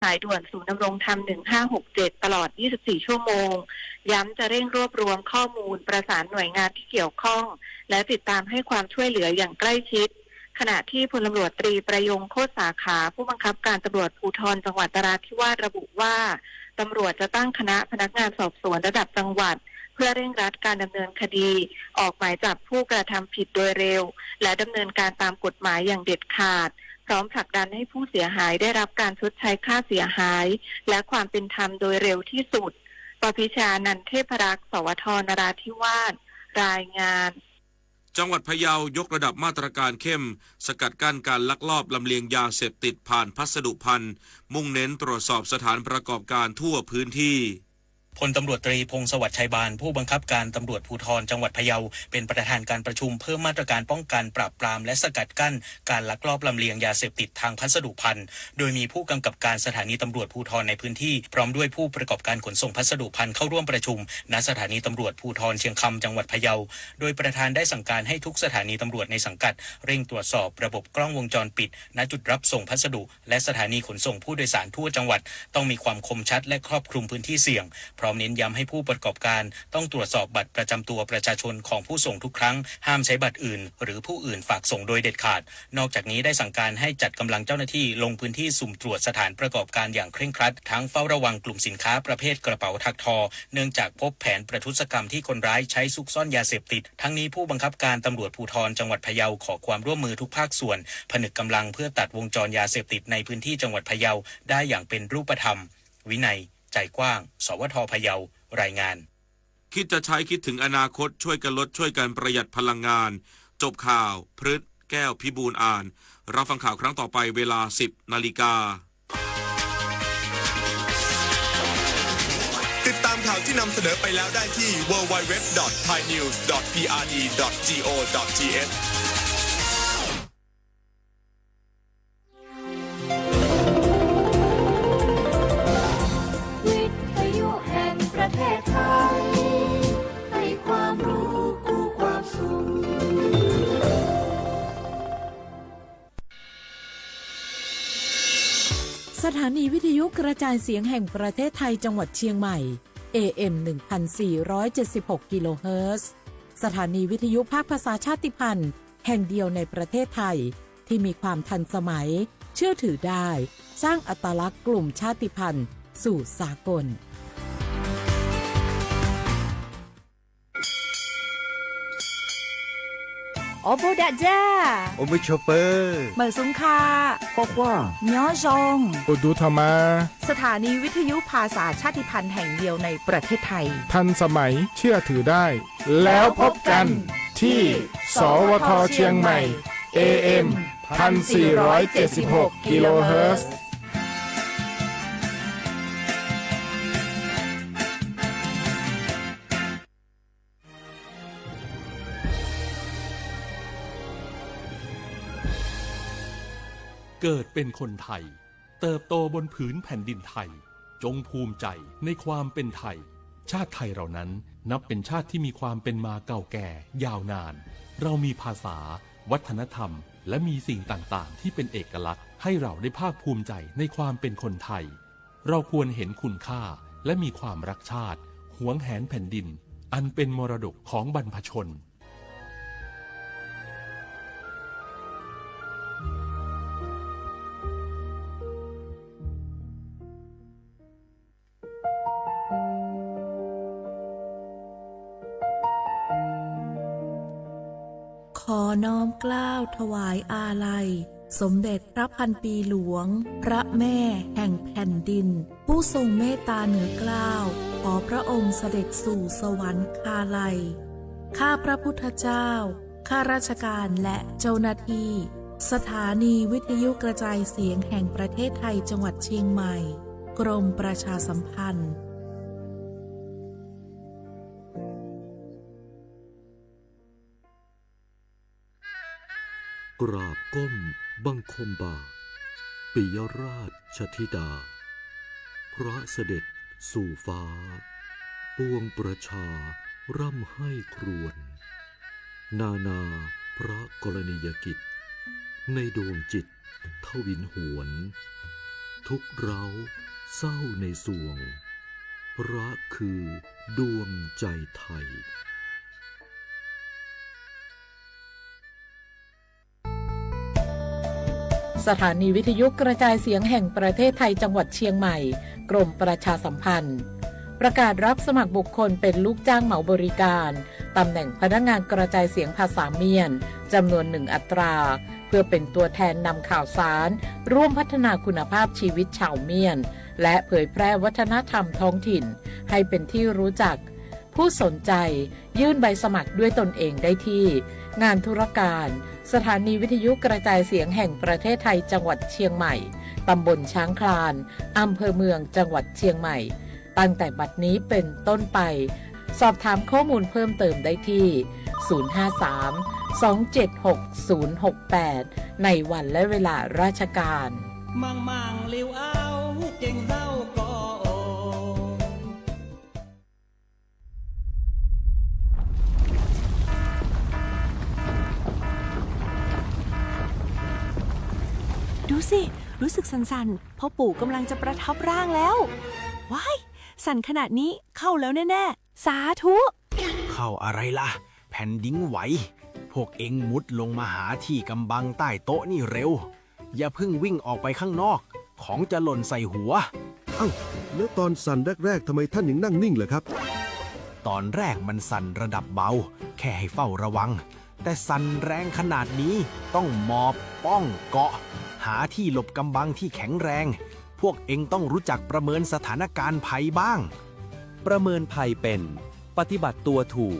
สายด่วนศูนย์ดำรงธรรม หนึ่งห้าหกเจ็ด ตลอด ยี่สิบสี่ ชั่วโมง ย้ำจะเร่งรวบรวมข้อมูล ประสานหน่วยงานที่เกี่ยวข้อง และติดตามให้ความช่วยเหลืออย่างใกล้ชิด ขณะที่พลตำรวจตรีประยง โคตรสาขา ผู้บังคับการตำรวจภูธรจังหวัดนราธิวาสระบุว่า ตำรวจจะตั้งคณะพนักงานสอบสวนระดับจังหวัด เพื่อเร่งรัดการดำเนินคดี ออกหมายจับผู้กระทำผิดโดยเร็ว และดำเนินการตามกฎหมายอย่างเด็ดขาด พร้อมผลักดันให้ผู้เสียหายได้รับการชดใช้ค่าเสียหาย และความเป็นธรรมโดยเร็วที่สุด ปพิชานันเทพรักษ์ สวท นราธิวาส รายงาน จังหวัดพะเยายกระดับมาตรการเข้ม สกัดกั้นการลักลอบลำเลียงยาเสพติดผ่านพัสดุภัณฑ์ มุ่งเน้นตรวจสอบสถานประกอบการทั่วพื้นที่ พลตำรวจตรี พงษ์สวัสดิ์ ชัยบาน ผู้บังคับการตำรวจภูธรจังหวัดพะเยา เป็นประธานการประชุมเพิ่มมาตรการป้องกันปราบปรามและสกัดกั้นการลักลอบลำเลียงยาเสพติดทางพัสดุภัณฑ์ โดยมีผู้กำกับการสถานีตำรวจภูธรในพื้นที่ พร้อมด้วยผู้ประกอบการขนส่งพัสดุภัณฑ์เข้าร่วมประชุม ณ สถานีตำรวจภูธรเชียงคำ จังหวัดพะเยา โดยประธานได้สั่งการให้ทุกสถานีตำรวจในสังกัด เร่งตรวจสอบระบบกล้องวงจรปิด ณ จุดรับส่งพัสดุ และสถานีขนส่งผู้โดยสารทั่วจังหวัด ต้องมีความคมชัดและครอบคลุมพื้นที่เสี่ยง พร้อมเน้นย้ำให้ผู้ประกอบการต้องตรวจสอบบัตรประจำตัวประชาชนของผู้ส่งทุกครั้ง ห้ามใช้บัตรอื่น หรือผู้อื่นฝากส่งโดยเด็ดขาด นอกจากนี้ได้สั่งการให้จัดกำลังเจ้าหน้าที่ลงพื้นที่สุ่มตรวจสถานประกอบการอย่างเคร่งครัด ทั้งเฝ้าระวังกลุ่มสินค้าประเภทกระเป๋าถักทอ เนื่องจากพบแผนประทุษกรรมที่คนร้ายใช้ซุกซ่อนยาเสพติด ทั้งนี้ผู้บังคับการตำรวจภูธรจังหวัดพะเยาขอความร่วมมือทุกภาคส่วน ผนึกกำลังเพื่อตัดวงจรยาเสพติดในพื้นที่จังหวัดพะเยาได้อย่างเป็นรูปธรรม วินัย ใจกว้าง สวท พะเยา รายงาน คิดจะใช้คิดถึงอนาคต ช่วยกันลด ช่วยกันประหยัดพลังงาน จบข่าว พฤษ แก้วพิบูลย์อ่าน รับฟังข่าวครั้งต่อไปเวลา สิบนาฬิกา ติดตามข่าวที่นำเสนอไปแล้วได้ที่ ดับเบิลยู ดับเบิลยู ดับเบิลยู ดอท ไทยนิวส์ ดอท พีอาร์ดี ดอท จี โอ ดอท ที เอช วิทยุแห่งประเทศไทย ให้ความรู้คู่ความสุข สถานีวิทยุกระจายเสียงแห่งประเทศไทยจังหวัดเชียงใหม่ เอ เอ็ม หนึ่งพันสี่ร้อยเจ็ดสิบหก กิโลเฮิรตซ์ สถานีวิทยุภาคภาษาชาติพันธุ์แห่งเดียวในประเทศไทย ที่มีความทันสมัย เชื่อถือได้ สร้างอัตลักษณ์กลุ่มชาติพันธุ์สู่สากล အိၣ်ဘူးဒးယဲၢ်, အိၣ်မုာ်ဆိးပၢၤ, မုာ်ဆူၣ်ခါ, ကွၢ်ကွၢ်, ညီယီၣ်, အိၣ်ဒူထီၣ်မး. สถานีวิทยุภาษาชาติพันธุ์แห่งเดียวในประเทศไทย ทันสมัย เชื่อถือได้ แล้วพบกันที่ สวท เชียงใหม่ เอ เอ็ม พันสี่ร้อยเจ็ดสิบหก กิโลเฮิรตซ์ เกิดเป็นคนไทย เติบโตบนผืนแผ่นดินไทย จงภูมิใจในความเป็นไทย ชาติไทยเรานั้นนับเป็นชาติที่มีความเป็นมาเก่าแก่ยาวนาน เรามีภาษา วัฒนธรรม และมีสิ่งต่างๆ ที่เป็นเอกลักษณ์ ให้เราได้ภาคภูมิใจในความเป็นคนไทย เราควรเห็นคุณค่า และมีความรักชาติ หวงแหนแผ่นดิน อันเป็นมรดกของบรรพชน ขอน้อมเกล้าถวายอาลัย สมเด็จพระพันปีหลวง พระแม่แห่งแผ่นดิน ผู้ทรงเมตตาเหนือเกล้า ขอพระองค์เสด็จสู่สวรรคาลัย ข้าพระพุทธเจ้า ข้าราชการและเจ้าหน้าที่ สถานีวิทยุกระจายเสียงแห่งประเทศไทยจังหวัดเชียงใหม่ กรมประชาสัมพันธ์ กราบก้มบังคมบาท ปิยราชธิดา พระเสด็จสู่ฟ้า ปวงประชาร่ำไห้ครวญ นานาพระกรณียกิจ ในดวงจิตทวินหวน ท ทุกข์ร้าว เศร้าในสรวง พระคือดวงใจไทย สถานีวิทยุกระจายเสียงแห่งประเทศไทยจังหวัดเชียงใหม่ กรมประชาสัมพันธ์ ประกาศรับสมัครบุคคลเป็นลูกจ้างเหมาบริการ ตำแหน่งพนักงานกระจายเสียงภาษาเมียน จำนวนหนึ่งอัตรา เพื่อเป็นตัวแทนนำข่าวสาร ร่วมพัฒนาคุณภาพชีวิตชาวเมียน และเผยแพร่วัฒนธรรมท้องถิ่น ให้เป็นที่รู้จัก ผู้สนใจยื่นใบสมัครด้วยตนเองได้ที่ งานธุรการ สถานีวิทยุกระจายเสียงแห่งประเทศไทยจังหวัดเชียงใหม่ ตำบลช้างคลาน อำเภอเมืองจังหวัดเชียงใหม่ ตั้งแต่บัดนี้เป็นต้นไป สอบถามข้อมูลเพิ่มเติมได้ที่ ศูนย์ห้าสาม สองเจ็ดหก ศูนย์หกแปด ในวันและเวลาราชการ มังมังลิวอาว เก่งเย้าก็โอ ดูสิ รู้สึกสั่นๆ พ่อปู่กำลังจะประทับร่างแล้ว ว้าย สั่นขนาดนี้เข้าแล้วแน่ๆ สาธุ เข้าอะไรล่ะ แผ่นดินไหว พวกเอ็งมุดลงมาหาที่กำบังใต้โต๊ะนี่เร็ว อย่าเพิ่งวิ่งออกไปข้างนอก ของจะหล่นใส่หัว เอ้า แล้วตอนสั่นแรกๆ ทำไมท่านยังนั่งนิ่งล่ะครับ ตอนแรกมันสั่นระดับเบา แค่ให้เฝ้าระวัง แต่สั่นแรงขนาดนี้ ต้องหมอบป้องเกาะ หาที่หลบกำบังที่แข็งแรง พวกเอ็งต้องรู้จักประเมินสถานการณ์ภัยบ้าง ประเมินภัยเป็น ปฏิบัติตัวถูก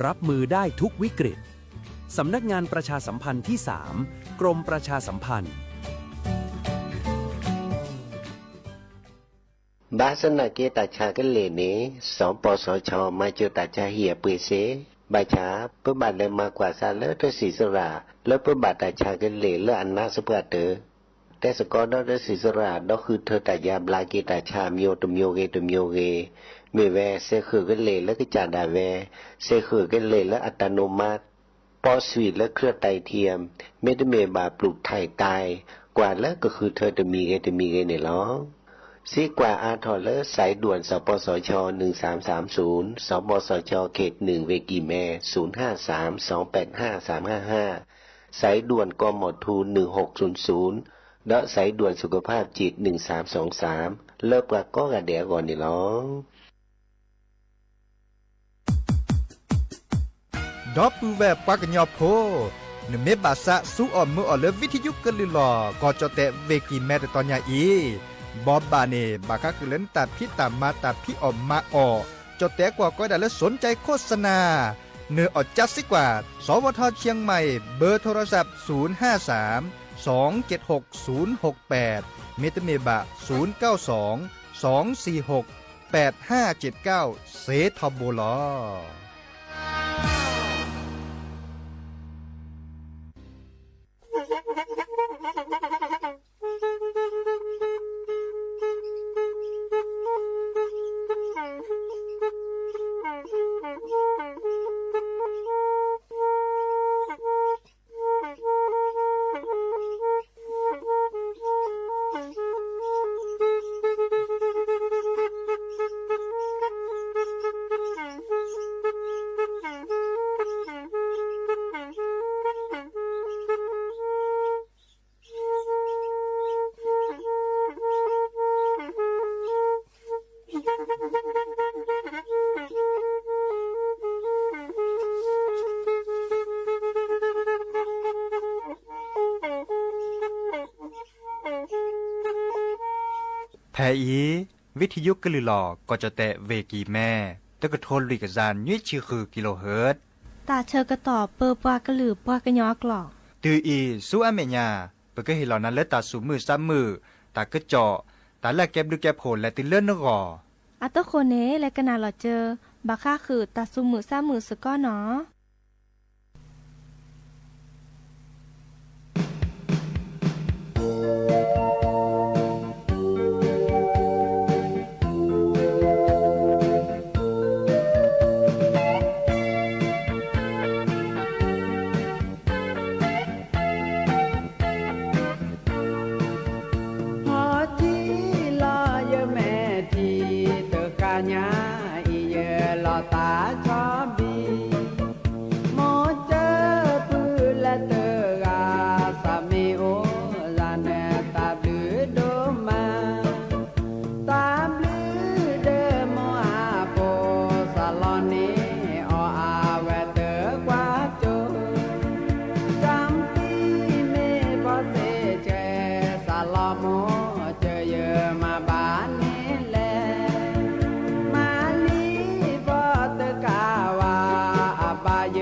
รับมือได้ทุกวิกฤต สำนักงานประชาสัมพันธ์ที่สาม กรมประชาสัมพันธ์ ဘၣ်ဆၣ်သနာ်က့ တၢ်ဆါကလဲာ်န့ၣ် စီၤပီစီၤခၠီ မၤစၢၤတၢ်ဆါဟံၣ်အပှ့ၤစ့ၢ်, ဘၣ်ဆၣ် ပဘၣ်လဲၤမၤကွၢ်စးလၢတဆံးစရၣ် လၢပဘၣ်တၢ်ဆါကလဲာ်လၢအနါစပှၢ်တၢၢ်, တဲစ့ၢ်ကီးဒီးတဆံးစရၣ် ဒီးဃုထၢတၢ်ယါဘျါက့ၤတၢ်ဆါ မျိုးတမျိုးဂ့ၤတမျိုးဂ့ၤ, မ့ၢ်ဝဲ စဲးဃုာ်ကလဲာ်လၢကစၢ်ဒၣ်ဝဲ, စဲးဃုာ်ကလဲာ်လၢအတၢ်နိမး ပီဆွံၣ်လၢ เครื่องไตเทียม မ့တမ့ၢ်ဘၣ် ပျုၢ်ထၢၣ်တၢ် ကွၢ်လၢကဃုထၢတမံၤဂ့ၤတမံၤဂ့ၤန့ၣ်လီၤ. စ့ကွၢ်အါထီၣ်လၢ สายด่วน สปสช หนึ่งสามสามศูนย์, สปสช เขตหนึ่ง เวกีแม ศูนย์ห้าสาม สองแปดห้า สามห้าห้า, สายด่วน กมธ หนึ่งหกศูนย์ศูนย์ ဒီး สายด่วนสุขภาพจิต หนึ่งสามสองสาม လၢပှၤကိးဂၤဒဲးအဂီၢ်န့ၣ်လီၤ. ဒီပုၢ်ဝဲၢ်ပှၤကညီဖိ, နမ့ၢ်ဘၣ်သးစူအီၣ်မုာ်အီၣ်လၢ ဝံထယုကလုၢ်လီၤ ကီၢ်ကၠီၣ်တဲၣ် ဝ့ၢ်ကံၢ်မဲ တတီၤညါအံၤ, ဘိးဘၣ်န့ၣ် ဘၣ်ဃးဃုာ်လၢနတၢ်ဖံးတၢ်မၤ တၢ်ဖံးအီၣ်မၤအီၣ်, ကၠီၣ်တဲၣ်ကွၢ်ကီးဝဲဒၣ်လၢ สนใจโฆษณา, နအီၣ်ကၠါစ့ၢ်ကီး, สวท เชียงใหม่ เบอร์โทรศัพท์ ศูนย์ห้าสาม สองเจ็ดหก ศูนย์หกแปด မ့တမ့ၢ်ဘၣ် ศูนย์เก้าสอง สองสี่หก แปดห้าเจ็ดเก้า စ့ထီဘိလီၤ. ဖဲအံၤ ဝံထယုကလုၢ်လီၤ ကီၢ်ကၠီၣ်တဲၣ် ဝ့ၢ်ကံၢ်မဲ တကထိလွံၢ်ကယၤနွံဆံဃု kilohertz တၢ်ဆၢကတီၢ်ပၢပှၤကလုာ်ပှၤကညီအကျိာ်, တုၤအံၤဆူအမဲာ်ညါ ပကဟ့ၣ်လီၤနၤလၢတၢ်သူၣ်မုာ်သးမုာ်, တၢ်ကစီၣ်, တၢ်လၢအကဲဘျုးကဲဖှိၣ်လဲၤတုၤလၢနဂီၢ်. အတဃိန့ၣ် လဲၤကနၣ်လီၤစၢၤ ဘၣ်ဃးဃုာ်တၢ်သူၣ်မုာ်သးမုာ်စ့ၢ်ကီးနီၤ. အီၣ်ကံ သးဆီဘံၣ်, မိၢ်စၢဖုလၢတဂၤ, စးမ့ၢ်အိၣ်လၢနသးဘျုး ဒိၣ်မး, သးဘျုးဒီးမိၢ်အဖိ, စးလီၤန့ၢ်အီၤအဝဲတကွၢ်စိ, ကၠၢမ်ပံၣ်မ့ၢ်ဖီသ့ၣ်ဆဲး, စးလီၤမိၢ်စၢယမၤဘၣ်န့ၣ်လဲၣ်, မၤလံဖီတကးဝါ, အဘၣ်ယ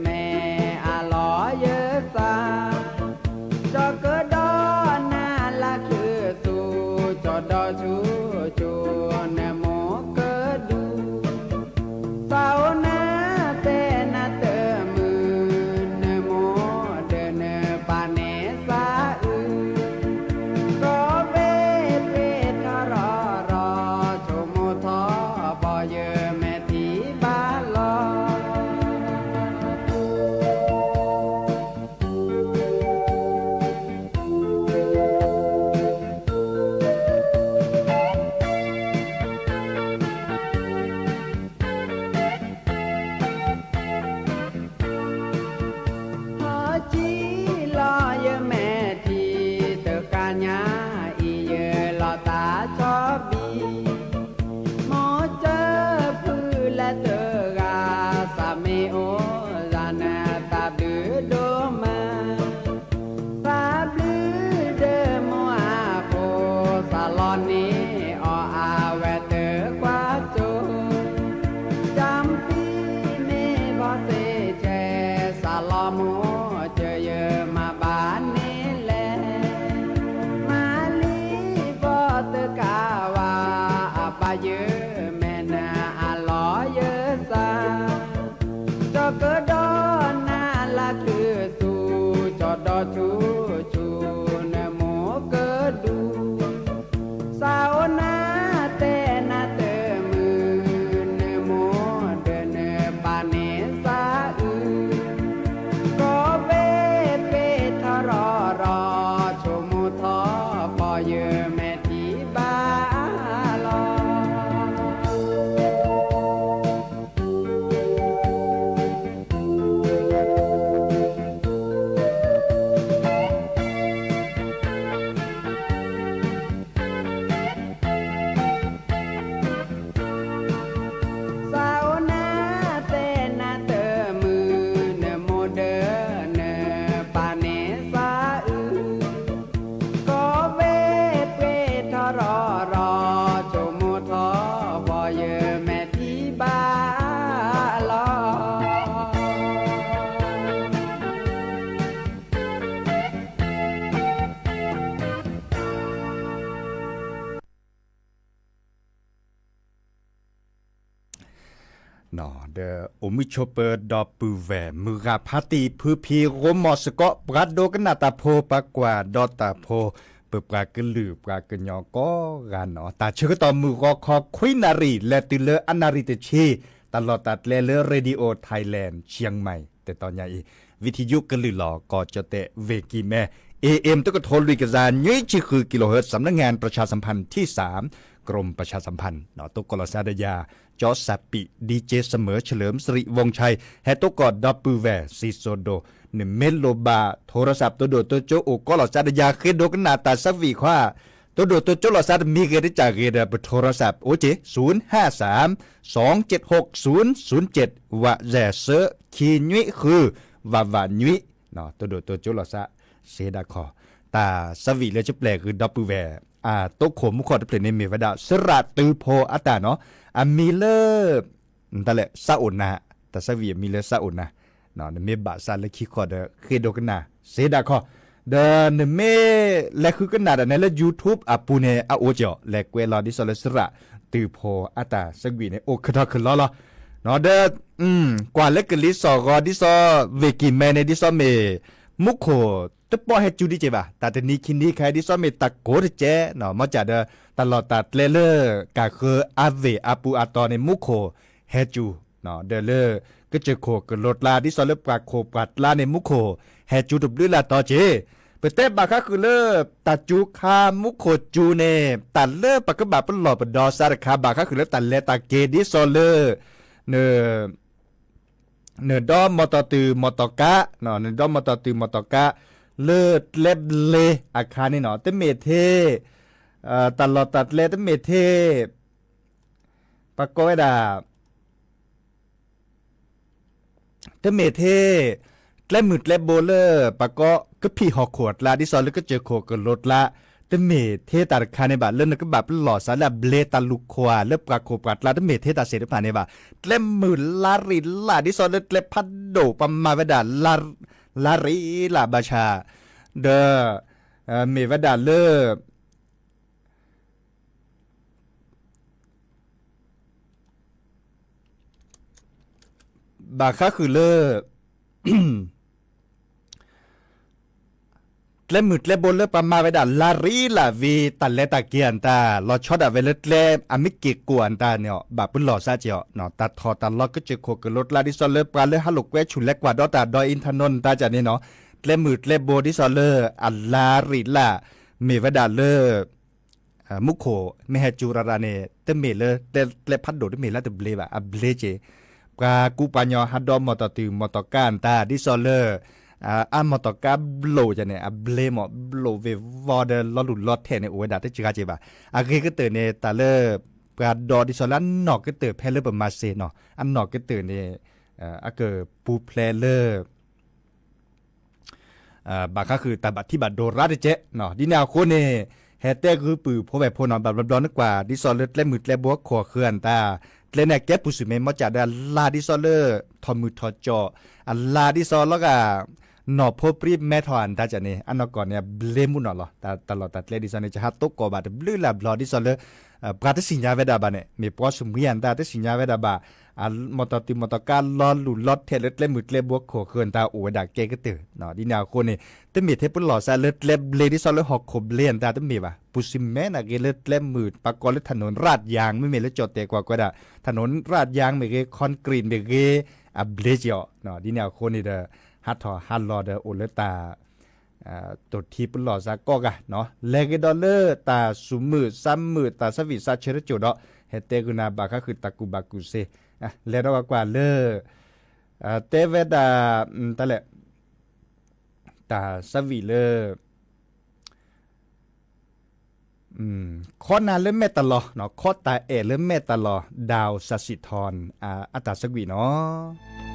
မဲာ်အလီၤယသး ကၠီၤကဒီနၤလၢခုသူ, ကၠီၤဒီဆူကၠိ, နမိၢ်ကဒူ, သးအိၣ်နၤတဲနၤတမုာ်, နမိၢ်ဒီးနပၢ်န့ၣ်သးအုး, ကီၢ်ဝ့ၢ်ပ့ၤထီရီၣ်ရီၣ်, ဆိကမိၣ်ထီၣ်ပီၢ်ယမဲာ်ထံဘၣ်လီၤ. ဟီၣ်ကံလီၤယမဲာ်ထံ, တဃၣ်ညါအံၤယလီၤသးဆီဘံၣ်, မိၢ်စၢဖုလၢတဂၤ, စးမ့ၢ်အိၣ်လၢနသးဘျုးဒိၣ်မး, သးဘျုးဒီးမိၢ်အဖိ, စးလီၤန့ၢ်အီၤအဝဲတကွၢ်စိ, ကၠၢမ်ပံၣ်မ့ၢ်ဖီသ့ၣ်ဆဲး, စးလီၤမိၢ်စၢယမၤဘၣ်န့ၣ်လဲၣ်, မၤလံဖီတကးဝါ, အဘၣ်ယမဲာ်နၤအလီၤယသး ကၠီၤကဒီနၤလၢခုသူ, ကၠီၤဒီဆူကၠိ, နမိၢ်ကဒူ, သးအိၣ်နၤတဲနၤတမုာ်, နမိၢ်ဒီးနပၢ်န့ၣ်သးအုး, ကီၢ်ဝ့ၢ်ပ့ၤထီရီၣ်ရီၣ်, ဆိကမိၣ်ထီၣ်ပီၢ်ယမဲာ်ထံဘၣ်လီၤ. သးအိၣ်နၤတဲနၤတမုာ်, နမိၢ်ဒီးနပၢ်န့ၣ်သးအုး, ကီၢ်ဝ့ၢ်ပ့ၤထီရီၣ်ရီၣ်, ဆိကမိၣ်ထီၣ်ပီၢ်ယမဲာ်ထံဘၣ်လီၤ. ဒီးအိၣ်မုာ်ဆိးပၢၤဒီပုၢ်ဝဲၢ် မုၢ်ဂၤဖါတံၢ် ဖုဖံ ရိမိၤစကိး ပှၤဒိကနၣ်တၢ်ဖိ ပှၤကွၢ်ဒီးတၢ်ဖိ, ပပှၤကလုာ်ပှၤကညီကိးဂၤနီၤ, တၢ်ဆၢကတီၢ်မုၢ်ဂီၤခီခွံနၣ်ရံၣ် လဲၤတုၤလၢအနၣ်ရံၣ်တဆံ, တၢ်လီၢ်တၢ်ကျဲလၢ Radio Thailand Chiang Mai တတီၤညါအံၤ, ဝံထံယုကလုၢ်လီၤ ကီၢ်ကၠီၣ်တဲၣ် ဝ့ၢ်ကံၢ်မဲ, AM တကထိလွံၢ်ကယၤနွံဆံဃု kilohertz สำนักงานประชาสัมพันธ์ที่สาม กรมประชาสัมพันธ์ တိကိၣ်လီၤစၢ်ဒီးယၤ ကၠီစၣ်ပံး DJ เสมอเฉลิมสิริวงศ์ชัย ဟဲတိကိၣ်ဒီပုၢ်ဝဲၢ် စံၣ်စိၤဒိၣ်, နမ့ၢ်လိၣ်ဘၣ် โทรศัพท์ တိၢ်ဒိၣ်တိၢ်ကၠိအိၣ်ကိးလီၤစၢ်ဒီးယၤ ဃ့ဒိကနၣ်တၢ်ဆၢဝံၣ်ခွါ, တိၢ်ဒိၣ်တိၢ်ကၠိလီၤစၢ်တမံၤဂ့ၤတကၢ်ဂ့ၤဒီး ပ โทรศัพท์ အိၣ်က့ၤ ศูนย์ห้าสาม สองเจ็ดหก ศูนย์ศูนย์เจ็ด ဝးယဲၢ်သၢ ခံနွံဃု ဝးဝးနွံ, တိၢ်ဒိၣ်တိၢ်ကၠိလီၤစၢ် စ့ဒၣ်ခီ, တၢ်ဆၢဝံၣ်လၢကပျဲၢ်ဂုၤဒီပုၢ်ဝဲၢ် အတိခိၣ်မူခိၣ်တဖျၢၣ်န့ၣ်မ့ၢ်ဝဲဒၣ် စရၣ်တုၤဖိအတၢ်နီၤ, အမံၤလၢ တၢ်လဲၣ် စးအိၣ်နၤ, တၢ်ဆၢဝံၣ်အမံၤလၢစးအိၣ်နၤ, နမ့ၢ်ဘၣ်စးလၢခံခီဒီး ဃ့ဒိကနၣ် စ့ဒၣ်ခီ, ဒီးနမ့ၢ်လဲၤဃုကနၣ်ဒီးနဲလၢ YouTube အပူၤန့ၣ် အအိၣ်ကီး လဲၤကွဲးလီၤဒ်သိးလၢစရၣ်တုၤဖိအတၢ်ဆၢဝံၣ်န့ၣ် အိၣ်ခၢၣ်ထီၣ်ခၢၣ်လီၤလီၤ, ဒီး ကွၢ်လၢကလံၤစိးဂီၤ ဒ်သိး ဝ့ၢ်ကံၢ်မဲန့ၣ် ဒ်သိးမ့ၢ် မူခိၣ်တပီၢ်ဟဲစူၤဒံးက့ၤဘၣ်, တၢ်တနံၤခံနံၤခါ ဒ်သိးမ့ၢ်တၢ်ကိးတကဲ, မ်ကၢ်ဒီး တၢ်လီၢ်တၢ်ကျဲလၢ ကၢ်ဃၢအါဝ့ၢ်အပူၤအတီၤန့ၣ် မူခိၣ်ဟဲစူၤ, ဒီးလၢ ကစၢၢ်ခိၣ်ကလိၤကျါ ဒ်သိးလၢပှၤခိၣ်ပှၤကျါန့ၣ် မူခိၣ်ဟဲစူၤတဘျုးလၢ်တီၤက့ၤ, ပတဲဘၣ်ဃးဃုာ်လၢ တၢ်စူၤခါမူခိၣ်စူၤန့ၣ် တၢ်လၢပကဘၣ်ပလီၢ်ပဒီစးတခါ ဘၣ်ဃးဃုာ်လၢတၢ်လဲၤတၢ်က့ၤဒ်သိးလၢ န နဒီးမီၢ်တီၢ်တုၤမီၢ်တီၢ်ကါ, နဒီးမီၢ်တီၢ်တုၤမီၢ်တီၢ်ကါ လၢကျဲဘျ့အခါန့ၣ်နီၤ, တမ့ၢ်ထဲ တၢ်လီၢ်တၢ်ကျဲ တမ့ၢ်ထဲ ပှၤကိးဝဲဒၣ် တမ့ၢ်ထဲ ကျဲမုၢ်ကျဲဘိလၢ ပှၤကိးကဖံးဟီၣ်ခိၣ်အကျါ ဒ်သိးလၢကစၢၢ်ခိၣ်ကလိၤကျါ တမ့ၢ်ထဲတၢ်တခါန့ၣ်ဘၣ်, လၢနကဘၣ်ပလီၢ်စးလၢအဘျ့တၢ်လူၢ်ခိၣ်ဧါ လၢပှၤခိၣ်ပှၤကျါ တမ့ၢ်ထဲတၢ်စ့ၢ်တဖၣ်န့ၣ်ဘၣ်. ကျဲမုၢ်လါရ့းလၢ် ဒ်သိးလၢကျဲဖးဒိၣ် ပှၤမၤဝဲဒၣ် လါရ့းလၢ်ဘၣ်ဆၣ် ဒီး မ့ၢ်ဝဲဒၣ်လၢ ဘၣ်ဃးဃုာ်လၢ ကျဲမုၢ်ကျဲဘိလၢပှၤမၤဝဲဒၣ် လါရ့းလၢ်ဝံၤ တၢ်လဲၤတၢ်က့ၤအတၢ် လီၤဆီဒၣ်ဝဲလၢကျဲအမ့ၢ်က့ၤကိၢ်အတၢ်န့ၣ် ဘၣ်ပလီၢ်စးက့ၤအီၤ, တၢ်ထီၣ်တၢ်လီၤကစၢၢ်ခိၣ်ကလိၤကျါ ဒ်သိးလၢပှၤလၢဟးလိာ်ကွဲဆူၣ်လဲၤကွၢ်ဒီးတၢ်ဒီး အ့ၣ်ထၢၣ်နိ တၢ်ကန့ၣ်နီၤ, ကျဲမုၢ်ကျဲဘိဒ်သိးလၢအလါရ့းလၢ် မ့ၢ်ဝဲဒၣ်လၢ မူခိၣ်မ့ၢ်ဟဲစူၤရၤရၤန့ၣ် တမ့ၢ်လၢ ကျဲဖးဒိၣ်တမ့ၢ်လၢတဘျ့ဘၣ်, အဘျ့က့ၤ ပှၤကူပှၤကညီဟးဒီးမီၢ်တီၢ်တုၤမီၢ်တီၢ်ကါအတၢ် ဒ်သိးလၢ အါမီၢ်တီၢ်ကါဘျိးန့ၣ် အဘျ့မး ဘျိးဝ့ၤဝီၤဒီးလီၤလူၢ်လီၤထဲးန့ၣ် အိၣ်ဝဲဒၣ်တစှၤက့ၤဘၣ်. အဂ့ၤကတၢၢ်န့ၣ် တၢ်လၢ ပှၤဒီးဒ်သိးလၢအနီၢ်ကတၢၢ်ဖဲလၢပမၤစ့ၢ်နီၤ, အနီၢ်ကတၢၢ်န့ၣ် အကပူၤဖျဲးလၢ ဘၣ်ဃးဃုာ်တၢ်ဘၣ်ထံးဘၣ်ဒိရၣ်တက့ၢ်. ဒ်န့ၣ်အဃိန့ၣ် ဟဲတဲဂုၢ်ပုၢ်ဖိဝဲၢ်ဖိနီၤ, ဘၣ်ဘျီဘျီနကွၢ် ဒ်သိးလၢကျဲမုၢ်ကျဲဘိခိၣ်ဃုာ်အတၢ်, ကျဲန့ၣ်အကဲပူၤစူၢ်မ့ၢ်မီၢ်ကၠးဒီးအလါဒ်သိးလၢ ထီၣ်မုၢ်ထီၣ်ကၠီၣ်, အလါဒ်သိးလီၤဂာ် နီၢ်ဖိပြံမဲထီၣ်အတၢ်ကန့ၣ် အနီၢ်ကီၢ်န့ၣ် အဘျ့မူနီၢ်လီၤ. တၢ်လီၢ်တၢ်ကျဲဒ်သိးန့ၣ် ကဟးတိကိးဘၣ်တဘျုးလၢ်ဘျီဒ်သိးလၢ ပှၤတသ့ၣ်ညါဝဲဒၣ်ဘၣ်န့ၣ် မ့ၢ်ပှၤစူၢ်မံအတၢ် တသ့ၣ်ညါဝဲဒၣ်ဘၣ်, မီၢ်တီၢ်တုၤမီၢ်တီၢ်ကါလီၤလူၢ်လီၤထဲးလၢကျဲမုၢ်ကျဲဘိခိၣ်ဃုာ်အတၢ်အိၣ်ဝဲဒၣ်ကဲကတၢၢ်. ဒ်န့ၣ်အဃိန့ၣ် တမ့ၢ်ထဲပလီၢ်စးလၢကျဲဘျ့ဒ်သိးလၢဟီၣ်ခိၣ်ဘျ့အတၢ်တမ့ၢ်ဘၣ်, ပူၤစူၢ်မ့ၢ်နဂ့ၤလၢကျဲမုၢ် ပှၤကိးလၢ ถนนลาดยาง မ့မ့ၢ်လၢကၠီၣ်တဲာ်ကွၢ်ကွၢ်ဒၣ် ถนนลาดยาง မ့ၢ်ဂ့ၤ concrete မ့ၢ်ဂ့ၤ အဘျ့က့ၤအီၤ. ဒ်န့ၣ်အဃိန့ၣ်ဒီး ဟးထီၣ်ဟးလီၤဒီးအိၣ်လၢတၢ် တိၢ်ထံပလီၢ်စးကိးဂၤနီၤ, လဲၤက့ၤဒီးလၢတၢ်စူၤမုာ်စးမုာ် တၢ်ဆၢဝံၣ်စးဆၢတစိၤဒီး ဟဲတဲဂုာ်နၤဘၣ်ဃးဃုာ်တၢ်ကူၣ်ဘၣ်ကူၣ်သ့, လဲၤဒီးကွၢ်ကွၢ်လၢ တဲဝဲဒၣ် တၢ်လဲၣ် တၢ်ဆၢဝံၣ်လၢ ခီနၤလၢမဲာ်တၢ်လီၤ, ခီတၢ်အဲၣ်လၢမဲာ်တၢ်လီၤ ดาวสศิธร အတၢ်ဆၢဝံၣ်နီၤ.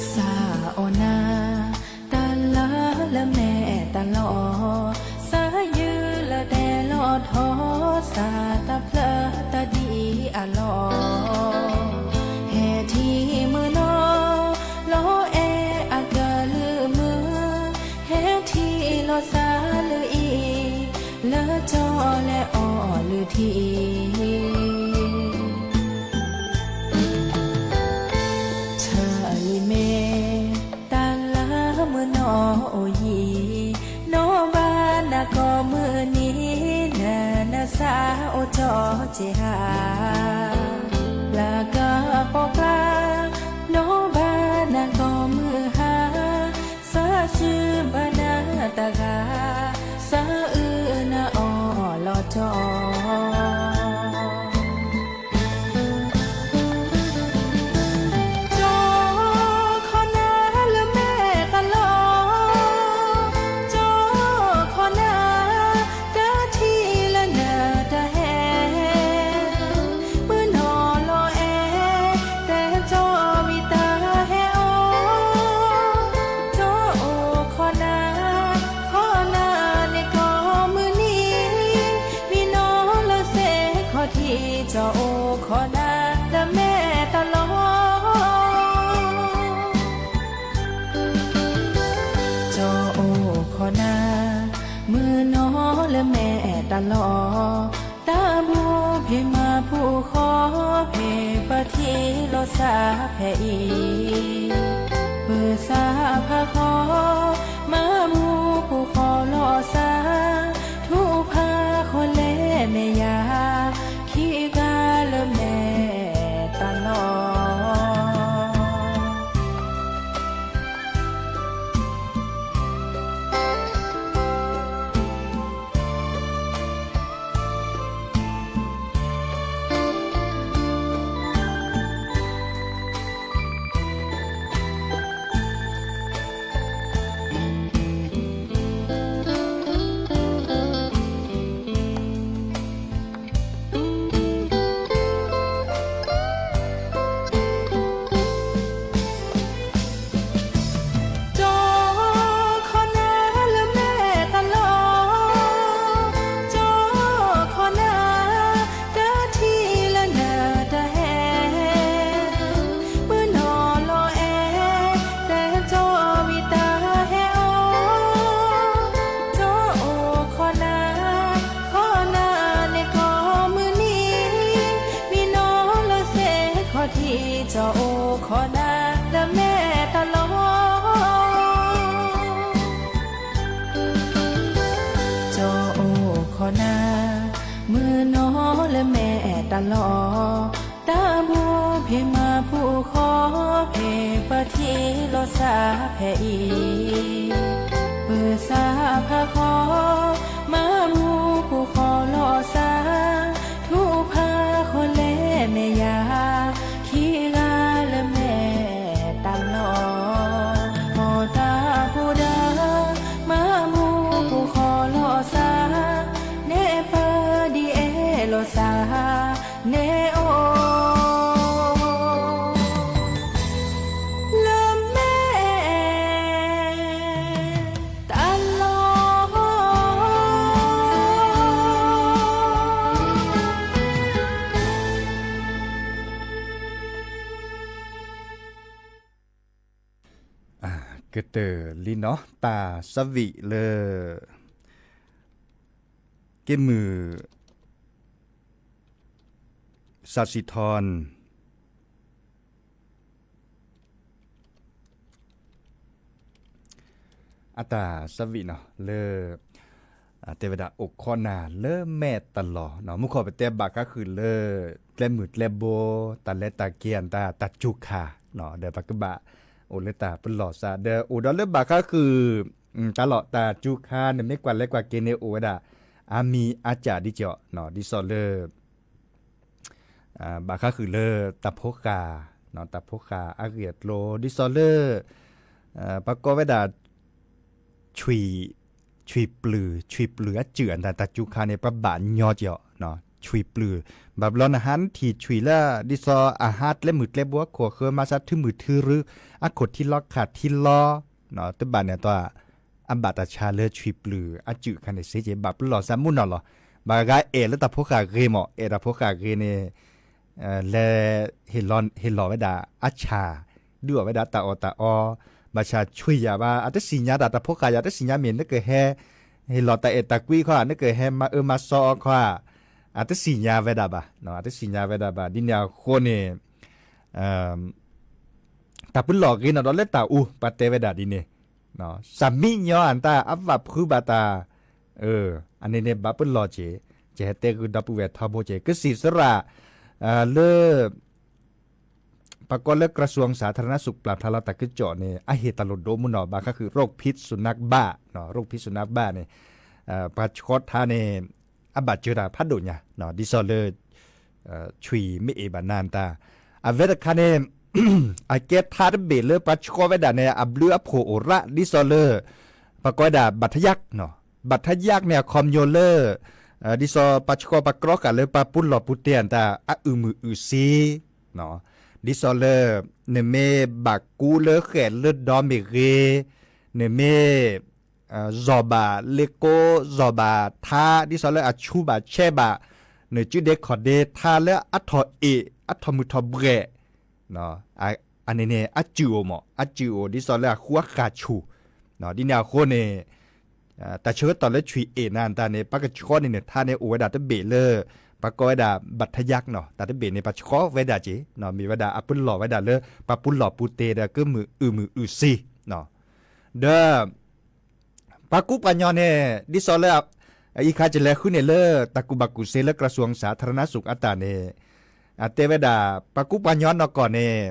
စးအီၣ်နၤ တၢ်လၢလၢမဲာ်တၢ်လီၤ, စးယုၢ်လၢတဲလီၤထီ, စးတၢ်ဖျၢၣ်တၢ်ဒ်အလီၢ်, ဟဲထံၣ်မုၢ်နီၤ လီၤအဲၣ်အကလုၢ်မုၢ်, ဟဲထံၣ်လီၤစၢ်လုၢ်အံၤ လၢကၠီလဲၤအီၣ်လုၢ်ထံအံၤ ထၢၣ်လံၤမ့ၢ် တၢ်လၢမုၢ်နီၢ်အိၣ်ယံၤ, နီၢ်ဘၣ်နၤကိးမုၢ်နံၤ, နနစၢ်အိၣ်ထီၣ်က့ၤဟါ, လၢကပိာ်ကျါ နီၢ်ဘၣ်နၤကိးမုၢ်ဟါ, စၢ်စုဘၣ်နၤတဂၤ, စၢ်အုၣ်နၤအီၣ်လီၤထီၣ် ကၠီခီနၤလၢမဲာ်တၢ်လီၤ, ကၠီခီနၤ တၢ်ထံၣ်လၢနတၢ်ဟဲ, မုၢ်နီၤ ထံၣ်လိာ်သးဖဲအံၤ, ပၢၤသးဖးခီ, မၤမူပူၤဃီလိာ်သး, ထူဖးဃီလဲမဲာ်ယၤ, ခံဂၤလၢမဲာ်တၢ်လီၢ်. ကၠီခီနၤလၢမဲာ်တၢ်လီၢ်, ကၠီခီနၤ, တၢ်ထံၣ်လၢနတၢ်ဟဲ, မုၢ်နီၢ်လီၤအဲၣ်, တဲကၠီမံၤတၢ်ဟဲအီၤ, ကၠီအိၣ်ခီနၤ, ခီနၤန့ၣ်ကိးမုၢ်နံၤ, မံနီၢ်လီၤသ့ခီၣ်ထံး, ကၠီအိၣ်ခီနၤလၢမဲာ်တၢ်လီၢ်. ကၠီအိၣ်ခီနၤ, မုၢ်နီၢ်လၢမဲာ်တၢ်လီၢ်, တၢ်မူဖံးမၤပူၤဃီဖံး ပထံၣ်လိာ်သးဖဲအံၤ, ပၢၤသးဖးခီ, မၤမူပူၤဃီလိာ်သး, ထူဖးဃီလဲမဲာ်ယၤ, ခံဂၤလၢမဲာ်တၢ်လီၢ်. မီၢ်တၢ်ဖိဒီး, မၤမူပူၤဃီလိာ်သး, နဲပၢၢ်ဒ်အဲၣ်လိာ်သး, န့ၣ်အိၣ်လၢမဲာ်တၢ်လီၢ်. ကတၢၢ်လံနီၤ တၢ်သးဝံၣ်လၢ က့ၢ်မုၢ် စးစံးထီၣ် အတၢ်သးဝံၣ်နီၤ လၢ တဲဝဲဒၣ် အိၣ်ခိးနၤလၢမဲာ်တၢ်လီၢ်နီၤ, မုၢ်ခီၣ်ပတဲဘၣ်ဃးဃုာ်လၢ ကျဲမုၢ်ကျဲဘိ တၢ်လဲၤတၢ်က့ၤအတၢ် တၢ်စူၤခါနီၤ, ဒီးပကဘၣ်အိၣ်လၢတၢ်ပလီၢ်သး ဒီးအိၣ်ဒီးလၢဘၣ်ဃးဃုာ် တၢ်လီၢ်တၢ်စူၤခါန့ၣ် မ့ၢ်ကွၢ်လဲၤကွၢ်က့ၤန့ၣ် အိၣ်ဝဲဒၣ် အါမံၤအါစှၤဒ်ကီးနီၤ, ဒ်သိးလၢ ဘၣ်ဃးဃုာ်လၢတၢ်ဖိဃာ်, တၢ်ဖိဃာ်အဂ့ၢ်အကျိၤ ဒ်သိးလၢ ပှၤကိးဝဲဒၣ် ဆွံၣ်, ဆွံၣ်ပျုၢ်, ဆွံၣ်ပျုၢ်အစုၣ်အတၢ် တၢ်စူၤခါန့ၣ် ပှၤဘၣ်ညီကီး, ဆွံၣ်ပျုၢ်, ဘၣ်ဘျီနဟါနထံၣ်ဆွံၣ်လၢ ဒ်သိးအဟးကျဲမုၢ်ကျဲဘိအခိၣ်အဃၢၤ မၤစၢ်ထုမုၢ်ထုရူ အခိၣ်ထံလီၤခးထံလီၤ, တဘၣ်န့ၣ်အတီၢ် အဘၣ်တၢ်ဆါလၢဆွံၣ်ပျုၢ်အစုၣ်ခါန့ၣ် စ့က့ၤဘၣ်ပလီၢ်သးမုၢ်နီၤလီၤ. ဘၣ်ဂၤအဲၣ်လၢတၢ်ဖိဃာ်ဂ့ၤမး အဲၣ်တၢ်ဖိဃာ်ဂ့ၤန့ၣ် လဲၤ ဟ့ၣ်လီၤဝဲဒၣ်အဆၣ်, ဒုးအီၣ်ဝဲဒၣ်တၢ်အီၣ်တၢ်အီ, ဘၣ်ဆၣ်ဆွံၣ်ယၤဘၣ် အတသ့ၣ်ညါတၢ် တၢ်ဖိဃာ်ယၤ တသ့ၣ်ညါမ့ၢ် နကဟဲ ဟ့ၣ်လီၤတၢ်အဲၣ်တၢ်ကွံခီ နကဟဲမၤအၢမၤစီအီခီ အတသ့ၣ်ညါဝဲဒၣ်ဘၣ်, အတသ့ၣ်ညါဝဲဒၣ်ဘၣ် ဒ်န့ၣ်အဃိန့ၣ် တၢ်ပလီၢ်ဂ့ၤနီၤဒီးလၢတၢ်အူ ပှၤတဲဝဲဒၣ်ဒ်န့ၣ်, သးမံညီအတၢ်အဘၣ်ဖုးဘၣ်တၢ်, အန့ၣ်န့ၣ်ဘၣ်ပလီၢ်က့ၤ, ယဟဲတဲဂုာ်ဒီပုၢ်ဝဲၢ်ထီဘိက့ၤ ကစံးစရၣ် လၢ ပှၤကိးလၢ กระทรวงสาธารณสุข ပျၢ်ဖျါလီၤတၢ်ကစီၣ်န့ၣ် အဟ့ၣ်တၢ်လိၣ်ဒိမုၢ်နီၤ ဘၣ်ဃးဃုာ် โรคพิษสุนัขบ้า, โรคพิษสุนัขบ้า န့ၣ် ပှၤဆှီထါန့ၣ် အဘၣ်စၢၤတၢ်ဖးဒိၣ်ညါ, ဒ်သိးလၢ ဆွံၣ်မ့ၢ်အ့ၣ်ဘၣ်နၤတၢ်, အဝဲတခါန့ၣ် အကဲထါတဘ့ၣ်လၢပှၤဆှီဝဲဒၣ်န့ၣ် အဘျုးအဖှိၣ်အိၣ်ရၣ် ဒ်သိးလၢ ပှၤကိးဝဲဒၣ် ဘၣ်ထယၣ်, ဘၣ်ထယၣ်န့ၣ် အခီပညီလၢ ဒ်သိးပှၤဆှီပှၤကြီဃာ်လၢပှၤပူၤလီၢ်ပူၤတဲာ်တၢ် အအုၣ်မုာ်အုၣ်ဆံး, ဒ်သိးလၢ နမ့ၢ်ဘၣ်ကူလၢဃဲၣ်လၢဒီမ့ၢ်ဂ့ၤ, နမ့ၢ် ယီၢ်ဘၣ်လ့ကိ, ယီၢ်ဘၣ်ထါ ဒ်သိးလၢအဆူးဘၣ်ဆဲးဘၣ်, နစုဒ့ခီၣ်ဒ့ထါလၢအထီၣ်အ့ၣ် အထီၣ်မုၢ်ထီၣ်ဘှဲၣ်, အန့ၣ်န့ၣ် အစုၣ်အိၣ်မး အစုၣ်အိၣ်ဒ်သိးလၢအဃူအဃာ်ဆူၣ်, ဒ်န့ၣ်အဃိန့ၣ် တၢ်ဆၢကတီၢ်လၢဆွံၣ်အ့ၣ်နၤတၢ်န့ၣ် ပှၤကဆှီန့ၣ်န့ၣ် ထါန့ၣ်အိၣ်ဝဲဒၣ်တဘ့ၣ်လၢ ပှၤကိးဝဲဒၣ် ဘတ်ထယၢၣ်နီၤ တၢ်တဘ့ၣ်န့ၣ် ပှၤဆှီဝဲဒၣ်က့ၤ မ့ၢ်ဝဲဒၣ်အပလီၢ်ဝဲဒၣ်လၢ ပှၤပူၤလီၢ်ပူၤတ့ၢ်ဒီးကမုာ်အုၣ်မုာ်အုၣ်စံ ဒီး ပှၤကူပှၤညီန့ၣ် ဒ်သိးလၢ အံၤခါကလဲၤဃုန့ၣ်လၢ တၢ်ကူၣ်ဘၣ်ကူၣ်သ့လၢ กระทรวงสาธารณสุข အတၢ်န့ၣ် အတဲဝဲဒၣ် ပှၤကူပှၤညီနီၢ်ကီၢ်န့ၣ်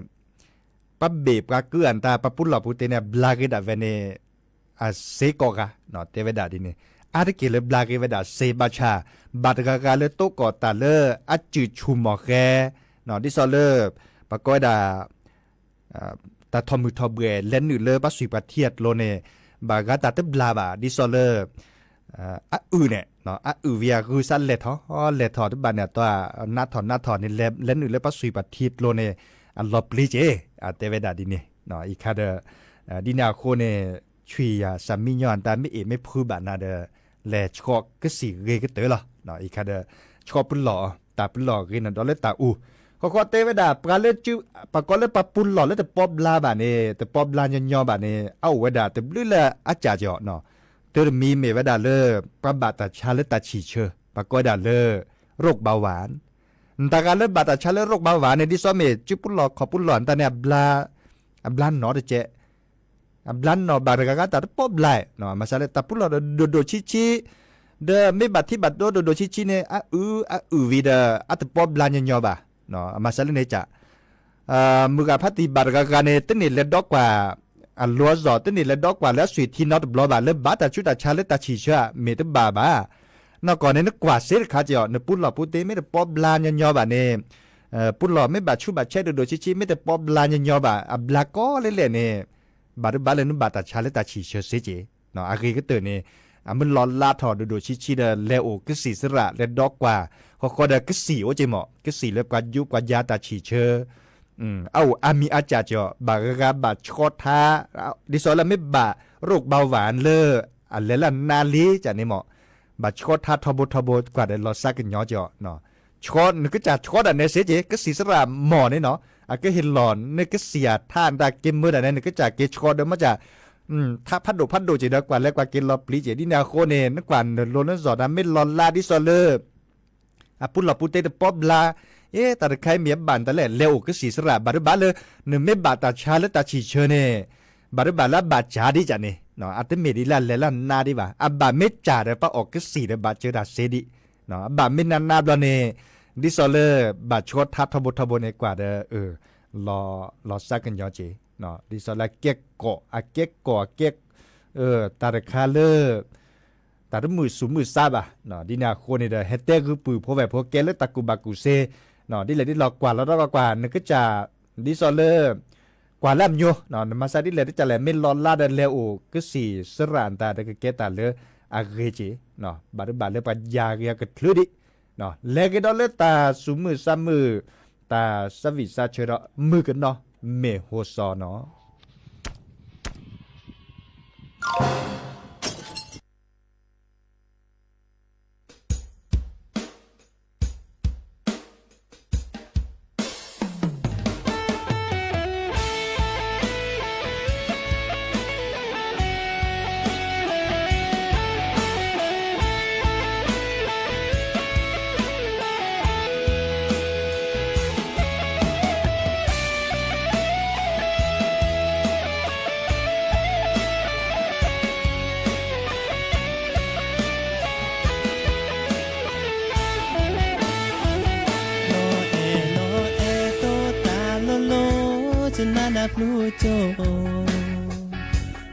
ပှၤဘ့ၣ်ပှၤကုၢ်အတၢ် ပှၤပူၤလီၢ်ပူၤတ့ၢ်န့ၣ် ဘျါက့ၤဒၣ်ဝဲန့ၣ် အစ့ကိးဂၤ တဲဝဲဒၣ်ဒ်န့ၣ် အါတက့ၢ်လၢဘျါက့ၤဝဲဒၣ်စ့ဘၣ်ဆၣ် ဘၣ်တဂၤဂၤလၢတိကိးတၢ်လၢအစုၣ်ဆူၣ်မီၢ်ဃဲ ဒ်သိးလၢ ပှၤကိးဝဲဒၣ် တၢ်ထီၣ်မုၢ်ထီၣ်ဘှဲၣ်လဲၤနုာ်လၢပှၤစွံာ်ပှၤထံအကျိၤန့ၣ် ဘၣ်ဂၤတၢ်တဘျါဘၣ် ဒ်သိးလၢ အအုၣ်န့ၣ် အအုၣ်ဝံၤအဂုၤစးလဲၤထီၣ် လဲၤထီၣ်တဘၣ်န့ၣ် အတၢ်နးထီၣ်နးထီၣ်န့ၣ် လဲၤနုာ်လၢပှၤစွံာ်ပှၤထံအကျိၤန့ၣ် အလီၤပျံၤက့ၤ အတဲဝဲဒၣ်ဒ်န့ၣ် အံၤခါဒီး ဒ်န့ၣ်အဃိန့ၣ် ဆွံၣ်ယၤစၢ်မံညီၣ်အတၢ်မ့ၢ်အ့ၣ်မ့ၢ်ဖုဘၣ်နၤဒီး လဲၤဆှီကစံၣ်ဂ့ၤကတၢၢ်လီၤ အံၤခါဒီး ဆှီပလီၢ် တၢ်ပလီၢ်ဂ့ၤန့ၣ်ဒီးလၢတၢ်အူ ဃီဃီတဲဝဲဒၣ် ပှၤလၢ ပှၤကိးလၢပှၤပူၤလီၢ်လၢတပီဘျါဘၣ်န့ၣ် တပီဘျါညီညီဘၣ်န့ၣ် အအိၣ်ဝဲဒၣ်တဘျုးလၢအစၢ်ကီး တၢ်တမံၤမ့ၢ်ဝဲဒၣ်လၢ ပှၤဘၣ်တၢ်ဆါလၢတၢ်ဆံၣ်ဆၢ ပှၤကိးဝဲဒၣ်လၢ ရိၣ်ဘါဝၤ တၢ်ဂၤလၢဘၣ်တၢ်ဆါလၢရိၣ်ဘါဝၤန့ၣ် ဒ်သိးမ့ၢ် စုပူၤလီၢ်ခီၣ်ပူၤလီၢ်တၢ်န့ၣ် အဘျါနီၢ်တကဲး အဘျါနီၢ်ဘၣ်တဂၤဂၤတၢ်တပီဘျါ မၤစၢၤလၢတၢ်ပူၤလီၢ်ဒီးဒိၣ်ဒိၣ်ဆံးဆံး ဒီးမ့ၢ်ဘၣ်ထံဘၣ်တိဒိၣ်ဒိၣ်ဆံးဆံးန့ၣ် အအုၣ်အအုၣ်ဝံၤဒီး အတပီဘျါညီညီဘၣ် မၤစၢၤလၢန့ၣ်က မုၢ်ဂၤဖးတံၢ်ဘၣ်တဂၤဂၤန့ၣ် တန့ၢ်လဲၤဒီကွၢ် အလိၤအစီၤ တန့ၢ်လဲၤဒီကွၢ်လၢအစွံၣ်ထံနီတဘျီဘၣ် လၢဘၣ်တၢ်ဆူးတၢ်ဆါလၢတၢ်ဆံၣ်ဆၢ မ့ၢ်တဘၣ်ဘၣ် နီၢ်ကီၢ်န့ၣ် နကွၢ်စ့တခါကီး နပူၤလီၢ်ပူၤတ့ၢ်မ့ၢ်တပီဘျါညီညီဘၣ်န့ၣ် ပူၤလီၢ်မ့ၢ်ဘၣ်ဆူးဘၣ်ဆဲးဒိၣ်ဒိၣ်ဆံးဆံး မ့ၢ်တပီဘျါညီညီဘၣ် အဘျါကီးလဲၣ်လဲၣ်န့ၣ် ဘၣ်တဘၣ်လၢနဘၣ်တၢ်ဆါလၢတၢ်ဆံၣ်ဆၢစ့က့ၤ အဂ့ၤကတၢၢ်န့ၣ် အမ့ၢ်လီၤလးထီၣ်ဒိၣ်ဒိၣ်ဆံးဆံးဒီး လဲၤအိၣ်ကစံၣ်စရၣ် လဲၤဒီကွၢ် ဃီဃီဒီးကစံၣ်အိၣ်က့ၤမး ကစံၣ်လၢပှၤယူပှၤယါတၢ်ဆံၣ်ဆၢ အအိၣ်အါမံၤအါစၢ်ကီး ဘၣ်ဂၤဂၤဘၣ်ဆှီထါ ဒ်သိးလၢမ့ၢ်ဘၣ် ရိၣ်ဘါဝၤလၢ အလဲၤလၢနါလံကန့ၣ်မး ဘၣ်ဆှီထါထီဘိထီဘိ ကွၢ်ဒီးလီၤစၢ်ကညီကီး ဆှီ နကစၢ်ဆှီဒၣ်နဲစ့က့ၤ ကစံၣ်စရၣ်မီၢ်န့ၣ်နီၤ အကဟ့ၣ်လီၤနကစံၣ်အထါတၢ်က့ၤမၢဒၣ်နဲ နကစၢ်က့ၤဆှီဒီးမ့ၢ်က ထါဖးဒိၣ်ဖးဒိၣ်က့ၤဒီး ကွၢ်လဲၤကွၢ်က့ၤလီၤပျံၤက့ၤ ဒ်န့ၣ်အဃိန့ၣ် နကွၢ်နလိၤနစီၤတၢ်မ့ၢ်လီၤလးဒ်သိးလၢ အပူၤလီၢ်ပူၤတ့ၢ်တပီဘျါ အ့ တၢ်တခါအံၤမ့ၢ်အဘၣ်နတၢ်လဲၣ် လဲၤအိၣ်ကစံၣ်စရၣ် ဘၣ်တဘၣ်လၢ နမ့ၢ်ဘၣ်တၢ်ဆါလၢတၢ်ဆံၣ်ဆၢန့ၣ် ဘၣ်တဘၣ်လၢအဘၣ်စၢ်ဒ်ကန့ၣ် အတမ့ၢ်ဒ်လၢအလဲၤလၢနါဒ်ဘၣ် အဘၣ်မ့ၢ်စၢ်ဒီးပှၤအိၣ်ကစံၣ်ဒီးဘၣ်စၢၤတၢ်စ့ဒံး အဘၣ်မ့ၢ်နါနါဘျီန့ၣ် ဒ်သိးလၢ ဘၣ်ဆှီထါထီဘိထီဘိန့ၣ် ကွၢ်ဒီး လီၤစၢ်ကညီက့ၤ ဒ်သိးလၢအကဲကီး အကဲကီး အကဲ တၢ်တခါလၢ တၢ်တမုာ်သူၣ်မုာ်သးဘၣ် ဒ်န့ၣ်အဃိန့ၣ်ဒီး ဟဲတဲဂုာ်ပုၢ်ဖိဝဲၢ်ဖိကဲလၢတၢ်ကူၣ်ဘၣ်ကူၣ်သ့ ဒ်လဲၣ်ဒ်လဲၣ်ကွၢ်လီၤဒီးကွၢ် နကစၢ် ဒ်သိးလၢ ကွၢ်လၢအမျိုး နမၤစၢ်ဒ်လဲၣ်တကလဲၣ် မ့ၢ်လီၤလးဒီးလဲၤအိၣ်ကစံၣ်စရၣ်တၢ်ဒီးကကဲတၢ်လၢအဂ့ၤက့ၤ ဘၣ်တဘၣ်လၢပှၤယၤဂ့ၤအကချုးဒံး လဲၤက့ၤဒီးလၢတၢ်သူၣ်မုာ်သးမုာ် တၢ်သးဝံၣ်သးဆၢဒီး မုၢ်ကနီၤမ့ၢ်ဟိစီနီၤ. လီၤအဲၣ်လီၤအဲၣ်တိတၢ်လိၤလိၤ ကနၣ်နၢ်ပျူၤကၠိ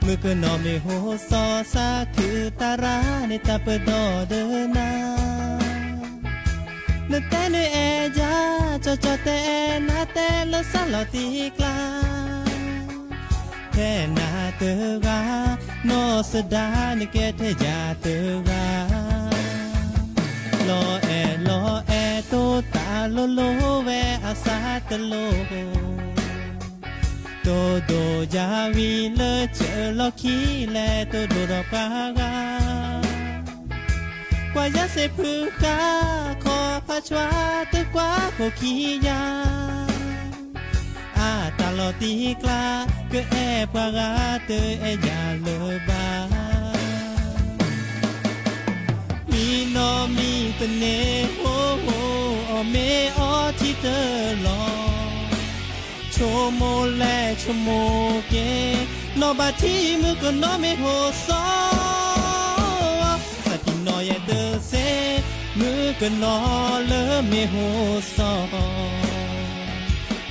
မုၣ်ကနီၤမ့ၢ်ဟိစီသးခုတၢ်ရၢ်န့ၣ် တၢ်ပဒီဒီးနၤ နတဲနအဲၣ်ယၤ ကၠီကၠီတဲနၤတဲလၢစးလီၤတံၢ်ကျါ ဖဲနၤတဂၤ နီၢ်စဒါနကဲထဲယၤတဂၤ လီၤအဲၣ်လီၤအဲၣ်တိတၢ်လိၤလိၤဝဲအစးတလိၤ တိၢ်ဒိၣ်ယၤဝံၤလၢစၢၤလီၢ်ခံလဲၤတိၢ်ဒိၣ်ဒီးပှၤဂၤ ကွၢ်ယၤစ့ဖုဃါ ခီဖးဆွါတကွၢ်ဃိခံယၤ အတၢ်လီၤတံၢ်ကျါ ကအဲၣ်ပှၤဂၤတအဲၣ်ယၤလၢၤဘၣ် မံနီၤမံတန့ၢ်ဟိ မ့ၢ်အီထံတလီၤ, ဆိကမိၣ်လဲၤဆိကမိၣ်က့ၤ, နီၢ်ဘၣ်ထံမုၣ်ကနီၤမ့ၢ်ဟိၣ်စီၤ, သးပ့ၤနီၣ်ယဲတသ့, မုၣ်ကနီၤလၢမ့ၢ်ဟိၣ်စီၤ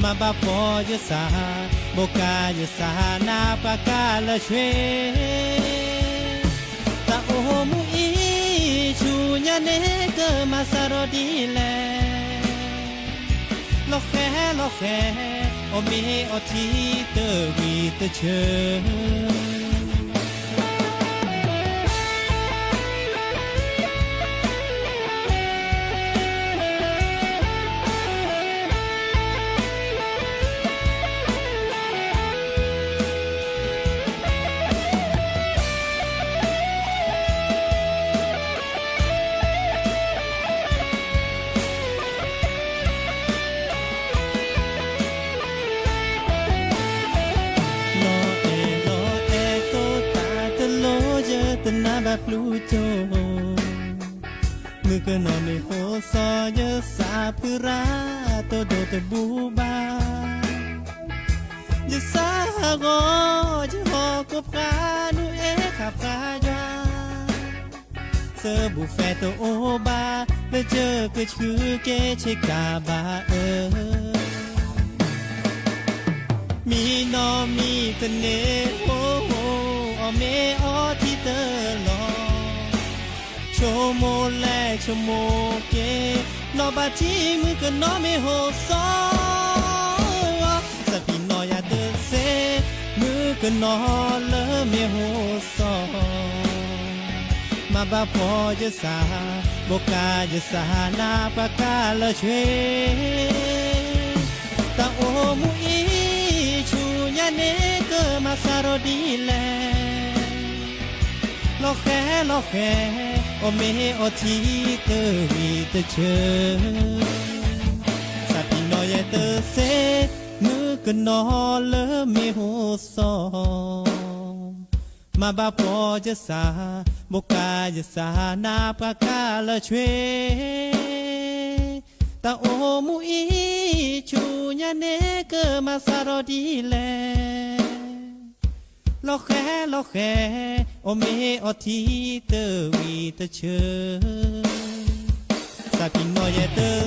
မၤဘၣ်ဖှီၣ်ယသး, ဘိးကါယသး, နၢ်ပှၤကါလၢဆွ့, တၢ်အိၣ်မူအံၤဆူညါန့ၣ် ကမၤစၢ်ဒီးဒ်လဲၣ်, လီၤဃဲၤလီၤဃဲၤ, အီၣ်မ့ၤအီထံတဝံၤတဆၢ လီၤအဲၣ်လီၤအဲၣ်တိၢ်တၢ်တလိၣ် ယတနၢ်ဘၣ်ပျူၤကၠိ, မုၣ်ကနီၤမ့ၢ်ဟိၣ်စီၤ ယသးဖုရၣ်တိၢ်ဒိၣ်တဘူၣ်ဘၣ်, ယသးဟးဂီၤ ယဟီၣ်ကိၢ်ဖး နုၢ်အဲၣ်ခးဖးယွၤ သးဘူၣ်ဖဲတအိၣ်ဘၣ် လၢယကဆူးက့ၤဆ့ကၤဘၣ်အၢ, မံနီၤမံသန့ၤ ဟိၣ်အီၣ်မ့ၤအီထံတလီၤ, ဆိကမိၣ်လဲၤဆိကမိၣ်က့ၤ, နီၢ်ဘၣ်ထံမုၣ်ကနီၤမ့ၢ်ဟိၣ်စီၤ သးပ့ၤနီၣ်ယဲတသ့, မုၣ်ကနီၤလၢမ့ၢ်ဟိၣ်စီၤ, မၤဘၣ်ဖှီၣ်ယသး, ဘိးကါယသး, နၢ်ပှၤကါလၢဆွ့, တၢ်အိၣ်မူအံၤဆူညါန့ၣ် ကမၤစၢ်ဒီးဒ်လဲၣ်, လီၤဃဲၤလီၤဃဲၤ, အီၣ်မ့ၤအီထံတဝံၤတဆၢ, သးပ့ၤနီၣ်ယဲတသ့, မုၣ်ကနီၤလၢမ့ၢ်ဟိၣ်စီၤ, မၤဘၣ်ဖှီၣ်ယသး, ဘိးကါယသး, နၢ်ပှၤကါလၢဆွ့, တၢ်အိၣ်မူအံၤဆူညါန့ၣ် ကမၤစၢ်ဒီးဒ်လဲၣ်, လီၤဃဲၤလီၤဃဲၤ, အီၣ်မ့ၤအီထံတဝံၤတဆၢ, သးပ့ၤနီၣ်ယဲတသ့,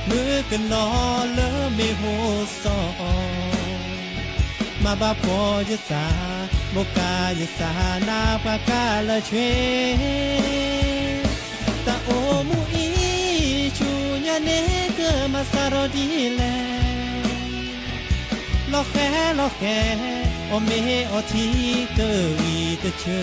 မုၣ်ကနီၤလၢမ့ၢ်ဟိၣ်စီၤ, မၤဘၣ်ဖှီၣ်ယသး, ဘိးကါယသး, နၢ်ပှၤကါလၢဆွ့, တၢ်အိၣ်မူအံၤဆူညါန့ၣ် ကမၤစၢ်ဒီးဒ်လဲၣ်, လီၤဃဲၤလီၤဃဲၤ, အီၣ်မ့ၤအီထံတဝံၤတဆၢ.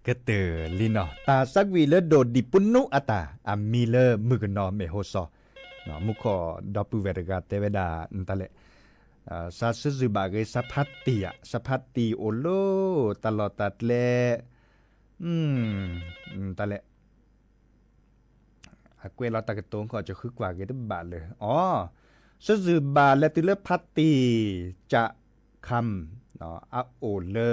ကတၢၢ်လံနီၤ, တၢ်သးကွံာ်လၢဒိၣ်ဒံးပူၤနူအတၢ် အမံၤလၢမုၣ်ကနီၤမ့ၢ်ဟိၣ်စီၤ, မူခိၣ်ဒီပုၢ်ဝဲၢ်တဂၤတဲဝဲဒၣ် တၢ်လဲၣ်, စးစၢ်စုၣ်ဘၣ်ဂ့ၤ စးဖါတံၢ်ဧါ, စးဖါတံၢ်အိၣ်လၢ တၢ်လီၢ်တၢ်ကျဲ, တၢ်လဲၣ် အကွဲးလီၤတၢ်ကတိၤခီ ကဃုကွၢ်က့ၤတဘၣ်လၢၤ, အီ, စၢ်စုၣ်ဘၣ်လဲၤတုၤလၢဖါတံၢ်ကၠးခမ်, အအိၣ်လၢ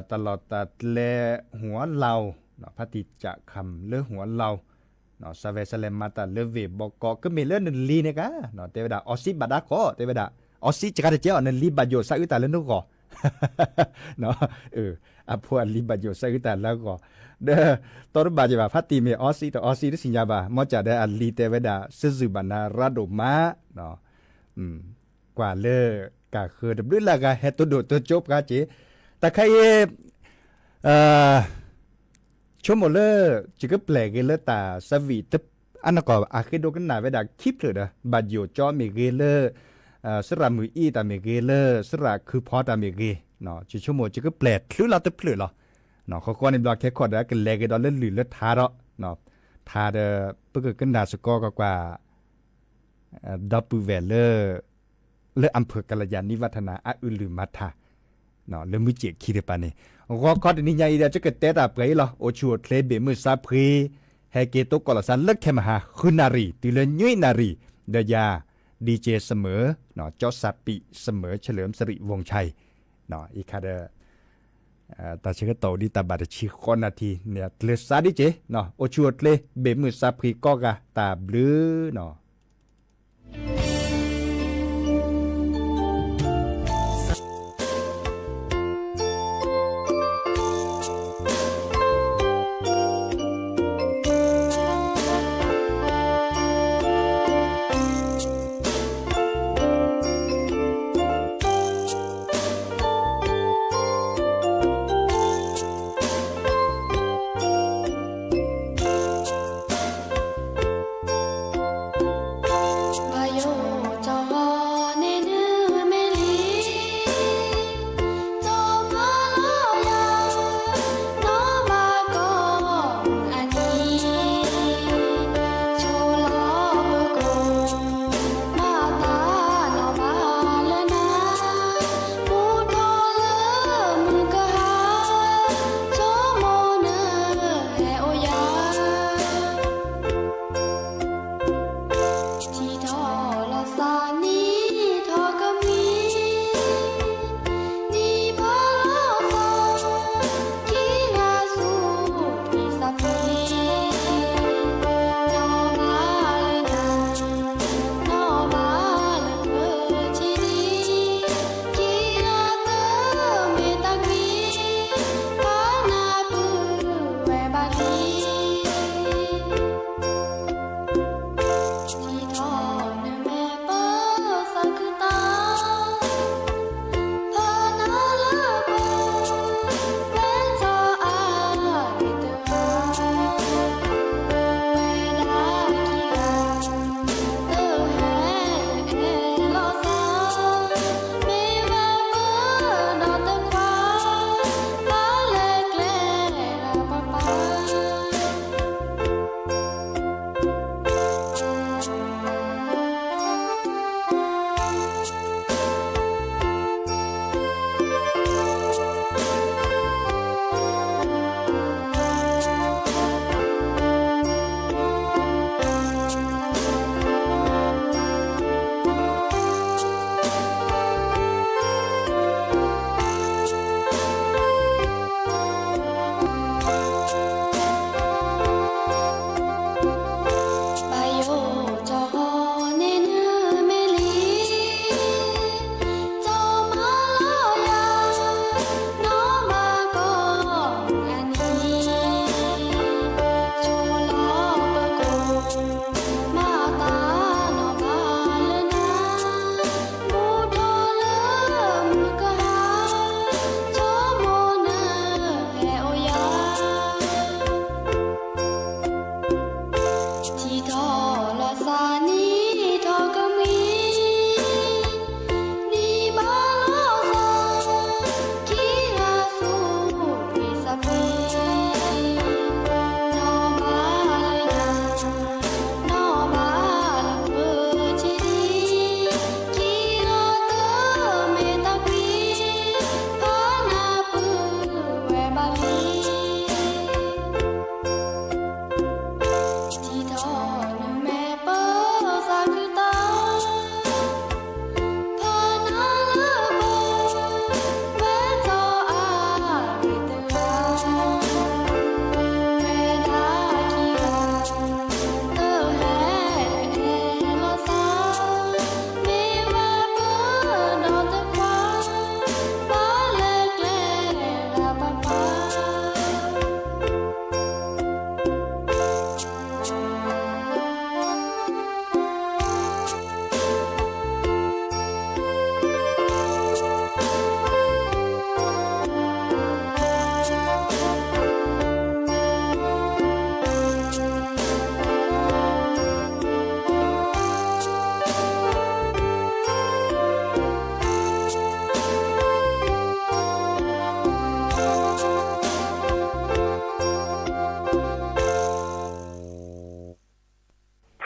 တၢ်လီၢ်တၢ်ကျဲ ဟူးအလီၢ်, ဖါတံၢ်ကၠးခမ်လၢဟူးအလီၢ်, စးဝဲစးလဲၤမၤတၢ်လၢဝ့ၢ်ဘီကီး ကမ့ၢ်လၢနလံၤန့ၣ်ကါ, တဲဝဲဒၣ် အီစံးဘၣ်ဒါကီး, တဲဝဲဒၣ် အီစံးစှၤတကဲအီၤ နလံၤဘၣ်ယိၣ်စးအုးတၢ်လၢနဂီၢ် အဖိအလံၤဘၣ်ယိၣ်စးအုးတၢ်လၢအဂီၢ်, ဒီး တီတဘၣ်က့ၤဘၣ် ဖါတံၢ်မ့ၢ်အီစံးတအီစံးတသ့ၣ်ညါဘၣ်, မ့ၢ်စ့ၢ်ဒီးအလံၤတဲဝဲဒၣ် စၢ်စုၣ်ဘၣ်နၤရၣ်ဒိၣ်မး, ကွၢ်လၢ ကၢ်ဃၢၤတဘျုးလၢအဂၤဟဲတိၢ်ဒိၣ်တိၢ်ကၠိပှၤက့ၤ, တၢ်ခဲအံၤ ဆိကမိၣ်လၢ ယကပျဲၢ်က့ၤလၢတၢ်သးဝံၣ် အနီၢ်ကီၢ်အဃ့ဒိကနၣ်ဝဲဒၣ်ခံဖျၢၣ်ဒီး ဘၣ်ယိၣ်ကၠီမ့ၢ်ဂ့ၤလၢ စရၣ်မုၢ်အံၣ်တၢ်မ့ၢ်ဂ့ၤ လၢစရၣ်ခုဖီတၢ်မ့ၢ်ဂ့ၤ, ယဆိကမိၣ်ယကပျဲၢ်ချုးလီၤတဖျၢၣ်လီၤ. ဃီဃီန့ၣ်ဘျီခဲခီဒီး ကလဲၤက့ၤဒီးလၢလုၢ်လၢထးဒီး ထါဒီး ပကကနၣ်စ့ၢ်ကီးကွၢ်ကွၢ် ဒီပုၢ်ဝဲၢ်လၢ လၢအဖၢကလယၤနံၣ်ဝးထနၢ် အအုၣ်လုၢ်မၤထါ လၢမုၢ်စ့ၢ်ခံတပၤန့ၣ်, ဂီၤခီတနံၤညါအံၤဒီး ယကတဲတၢ်ပှဲၤအံၤလီၤ. အိၣ်ဆူၣ်အိၣ်ချ့ ဘ့ၣ်မုၢ်စၢဖှံ, ဟဲက့ၤသကိးလီၤသးလၢခဲမဟါ ဃုနၣ်ရံၣ် တုၤလၢနွံနၣ်ရံၣ်, ဒီးယၤ DJ စမၢၣ်, ကၠီစးပံး စမၢၣ် เฉลิมสิริวงศ์ชัย အံၤခါဒီး တၢ်ဆၢကတီၢ်အိၣ်ဒံးတၢ်ဘၣ်တဆံဃိးနၣ်ရံၣ်န့ၣ် ကျဲးစးဒ်က့ၤ, အိၣ်ဆူၣ်အိၣ်ချ့ ဘ့ၣ်မုၢ်စၢဖှံကိးဂၤ တၢ်ဘျုးနီၤ.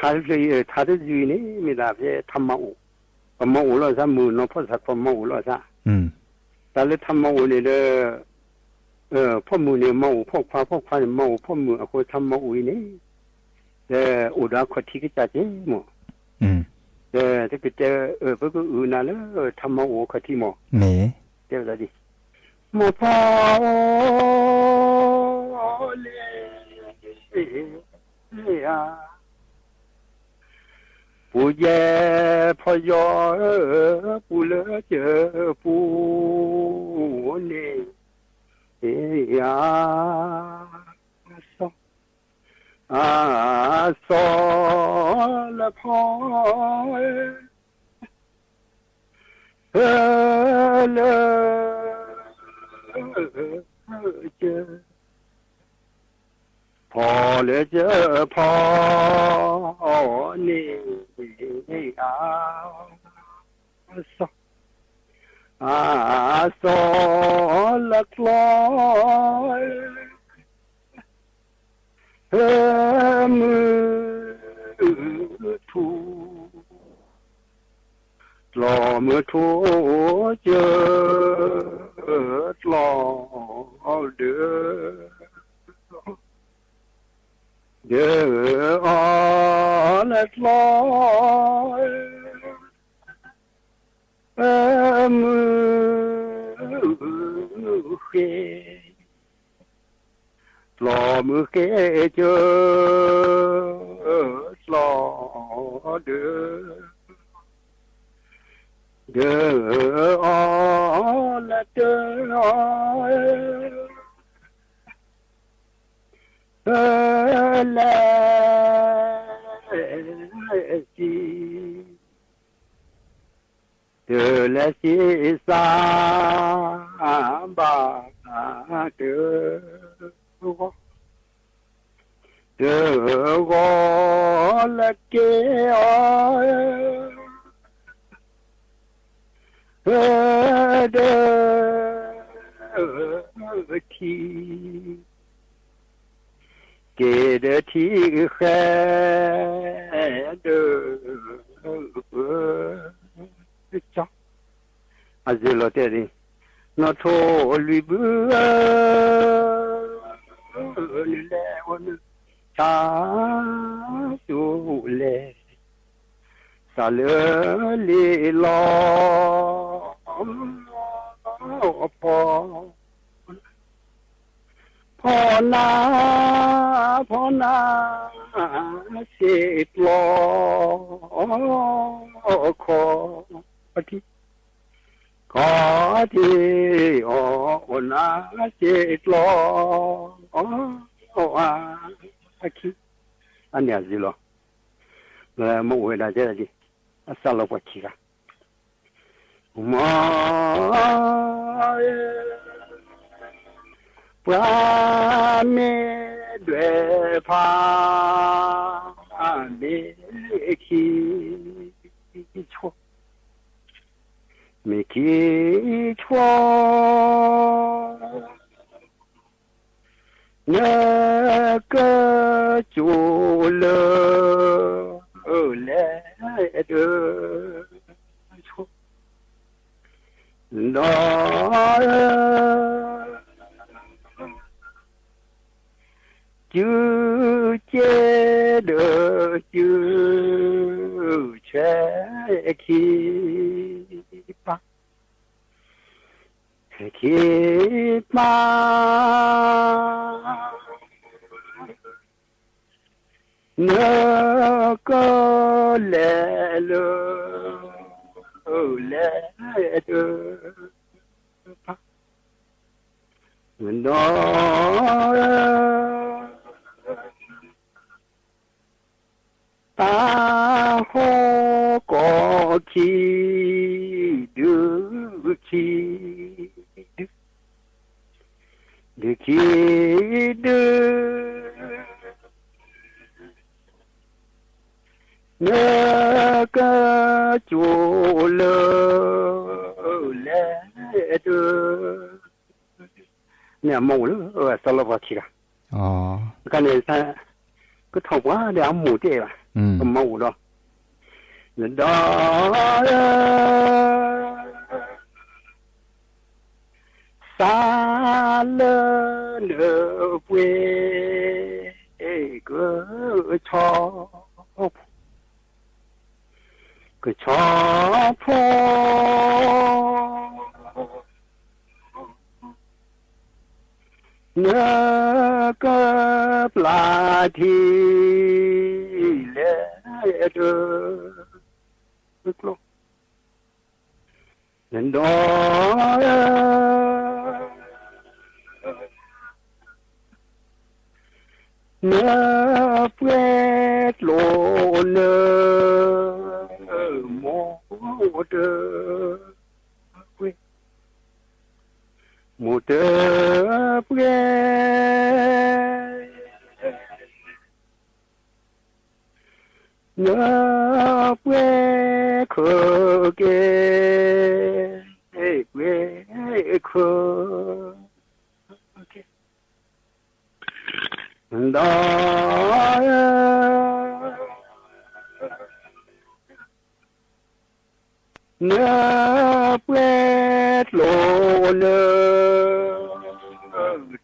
ထါတဖျၢၣ်အံၤ ထါတယုၢ်အံၤန့ၣ် မ့ၢ်ဒၣ်ဖဲထါမၤအိၣ်, ပမၤအိၣ်လိာ်သး မုၢ်နီၢ်ဖီၣ်သး ပမၤအိၣ်လိာ်သး, တၢ်လၢထါမၤအိၣ်န့ၣ်ဒီး ဖီၣ်မုၢ်န့ၣ် မၤအိၣ်ဖီၣ်ခွါ, ဖီၣ်ခွါန့ၣ် မၤအိၣ်ဖီၣ်မုၢ်အဃိ ထါမၤအိၣ်အံၤန့ၣ် ဒီးအိၣ်ဒီးအခီၣ်ထံးကစၢ်ကဲမး, ဒီးတကတဲ ပကအုၣ်နၤလၢထါမၤအိၣ်အခီၣ်ထံးမး, တဲဝဲဒၣ်ဒ် မၤဖီၣ်အိၣ်လဲၣ်ဧါ, ပူၤယဲၢ်ဖီယီၤဧၢ, ပူၤလၢကၢၢ်ပူၤန့ၣ် အါစီၤ, အါစီၤလၢဖီ လၢ ကၢၢ်, ဖီလၢကၢၢ်ဖီန့ၣ် အါစီၤ, အါစီၤလၢကျီ ဟဲမုၢ်ထူၣ်, ကျီမုၢ်ထူၣ်ကၢၢ်ကျီဒီး, ဒီးအီၤလၢကျီ မုၢ်ဃ့, ကျီမုၢ်ဃ့ကၢၢ်ကျီဒီး, ဒီးအီၤလၢတၢ်အီၤ တလဲၤစံး, တလဲၤစံးစၢ်ဘၣ်တၢ်, တၢ်ဂီၤလၢက့ၤအီၤ ဒီးထံ, က့ၤဒီးထံဃဲ, ဒီး အစၢၤလီၤတဲာ်န့ၣ်, နီၢ်ထိၣ်လွံၢ်ဘုဧၢ, နလဲၤအိၣ်နုာ်ဆါစိၤလဲၣ်, စးလၢလံာ်လီၤဖီ, ဖီနၤ, ဖီနၤ, စ့ကျီ ခီၣ်ထံး, ခီၣ်ထံးအီၤ အိၣ်နၤစ့ကျီ အခံ, အန့ၣ်အစၢၤလီၤ, မ့ၢ်အိၣ်ဝဲဒၣ်တဲဒၣ်ဒ်, အစၢ်လီၤပှၤခံဂၤ မ့ၢ် ပှၤမ့ၢ်ဒွဲၣ်ဖး မ့ၢ်ခံဆိ, မ့ၢ်ခံဆိ နကကၠိလၢ လဲၤဒၢဆိ ဒီး စုက့ဒီးစုဆဲခံပၤ, ဆဲခံပၤ နကလဲၤလၢ လဲၤဒၢ ဒီး တၢ်ဟီၣ်ကီၢ်ခံ ဒုးခံ ဒုး ဒုးခံဒုး နကကၠိလၢ လဲၤဒၢ န့ၣ်အမိၢ်အိၣ်လၢအစီၤလီၤပှၤခံဂၤ, အခါန့ၣ် ကထီၣ်ပှၤဒီးအမိၢ်တဲဘၣ်, ပမၤအိၣ်ဒီး, နဒီး စးလၢနပှဲၤ ကဆီ, ကဆီဖိ နကပျၢ်ထံ လဲၤတကျိ, ဒီး နပှဲၤကျိန မိၢ်တပှဲၤ, မိၢ်တပှဲၤ နပှဲၤခၢကဲ, ပှဲၤခၢကဲ, ဒီး နပှဲၤကျိန တပီ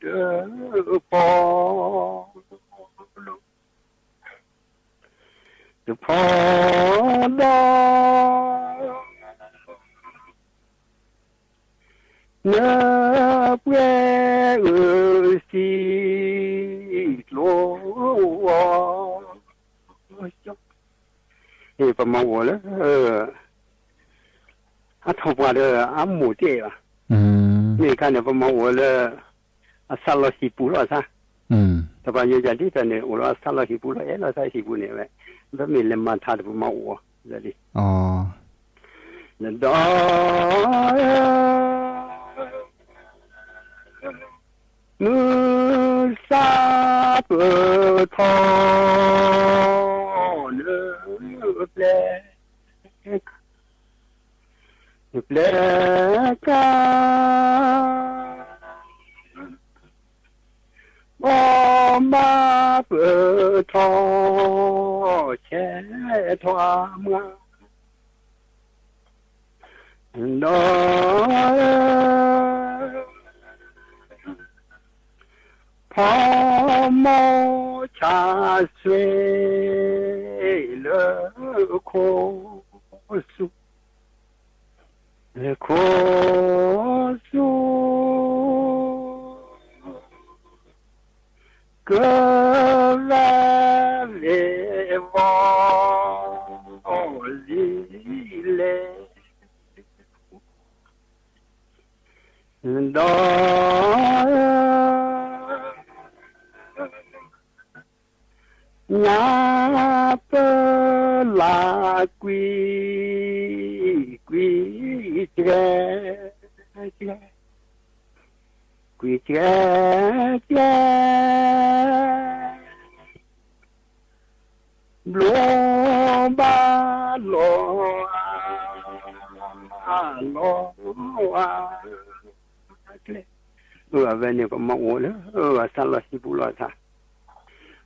တဖီဒီး နပှဲၤအၢစံၣ်ကျိအီၤ, ပမၤအိၣ်လၢ အထီၣ်ပှၢ်ဒီးအမိၢ်တဲဘၣ်, မ့ၢ်အခါန့ၣ် ပမၤအိၣ်လၢ အဆၣ်လီၤဟံၣ်ပူၤလီၤအသး, တပှၤယိယၤဒ်သိးန့ၣ် အိၣ်လီၤအဆၣ်လီၤဟံၣ်ပူၤလီၤ အဲၣ်လီၤသးဟံၣ်ပူၤန့ၣ် ဝဲ ပမ့ၢ်လဲၤမၤထါဒီးပမၤအိၣ်အီၤ, ဒီး မုၢ်ဆါပၢၢ်ထီ နပျဲၢ် နပျဲၢ်ကါ ဘီမါပၢၢ်ထီ ဆဲးထီအမါ ဒီး ဖီမိၢ်ဆါဆွဲ လၢခိၣ်ဆူ လၢခိၣ်ဆူ ကရၢဝဲဝီ လံလဲၣ် ဒီး ညါပၢလၢကွံာ် ကွံာ်ကဲ ကွံာ်ကဲ ကဲ ဘျိဘၣ်လီၤ လီၤ ကျဲ အဝဲန့ၣ် ပမၤအိၣ်လၢ အဆၣ်လီၤဟံၣ်ပူၤလီၤ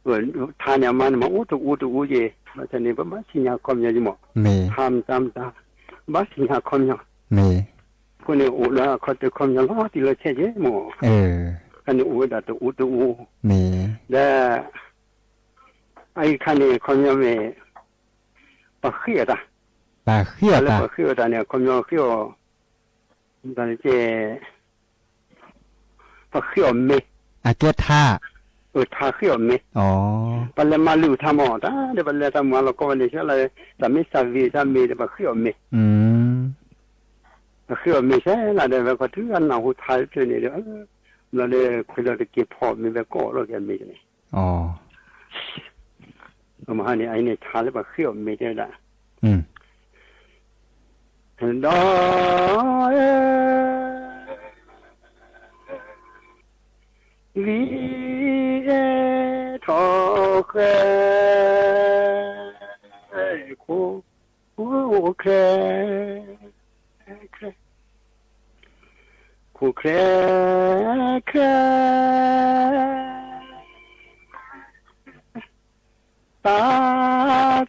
အသး ထါန့ၣ်အမါန့ၣ် မၤအိၣ်တအိၣ်တအိၣ်က့ၤ ဘၣ်ဆၣ်န့ၣ် ပဘၣ်သ့ၣ်ညါခီပညီယမး ထါမတၤမတၤ ဘၣ်သ့ၣ်ညါခီပညီ အဃိန့ၣ် အိၣ်လၢအခီတၢၢ်ခီပညီလီၤတံၢ်လီၤဆဲးက့ၤမး ခါန့ၣ်အိၣ်ဝဲဒၣ်တအိၣ်တအိၣ် ဒီး အအံၤခါန့ၣ်ခီပညီမ့ၢ် ပှၤဃ့အီၣ်တၢ် ပှၤဃ့အီၣ်တၢ် လၢပှၤဃ့အီၣ်တၢ်န့ၣ် အခီပညီဃ့အီၣ် တၢ်န့ၣ်ကဲ ပှၤဃ့အီၣ်မ့ၤ အကဲထါ အထါဃ့အီၣ်မ့ၤ ပှၤလဲၤမၤလုၢ်ထါမး တၢ်ဒီးပှၤလဲၤတၢ်မၤလီၤကီဝဲန့ၣ် ဆၢလၢ တၢ်မ့ၢ်စၢ်ဂ့ၤတၢ်မ့ၢ်ဒီးပှၤဃ့အီၣ်မ့ၤ ပှၤဃ့အီၣ်မ့ၤဆဲလၢဒီး ဝဲခီတုၤအနၢ်ဟူထါတဖျၢၣ်န့ၣ်ဒီး ဘျီဒီးခွဲးလီၤတက့ၤဖီမ့ၤ ဝဲကီၢ်လီၤက့ၤမ့ၤန့ၣ် မဟါန့ၣ် အအံၤန့ၣ်ထါလၢပှၤဃ့အီၣ်မ့ၤတဲဝဲဒၣ် ဒီး လံအဲၣ်ထီၣ်ဃဲ ခိၣ် ခိၣ်ချဲ ခိၣ်ချဲ ချဲ တၢ်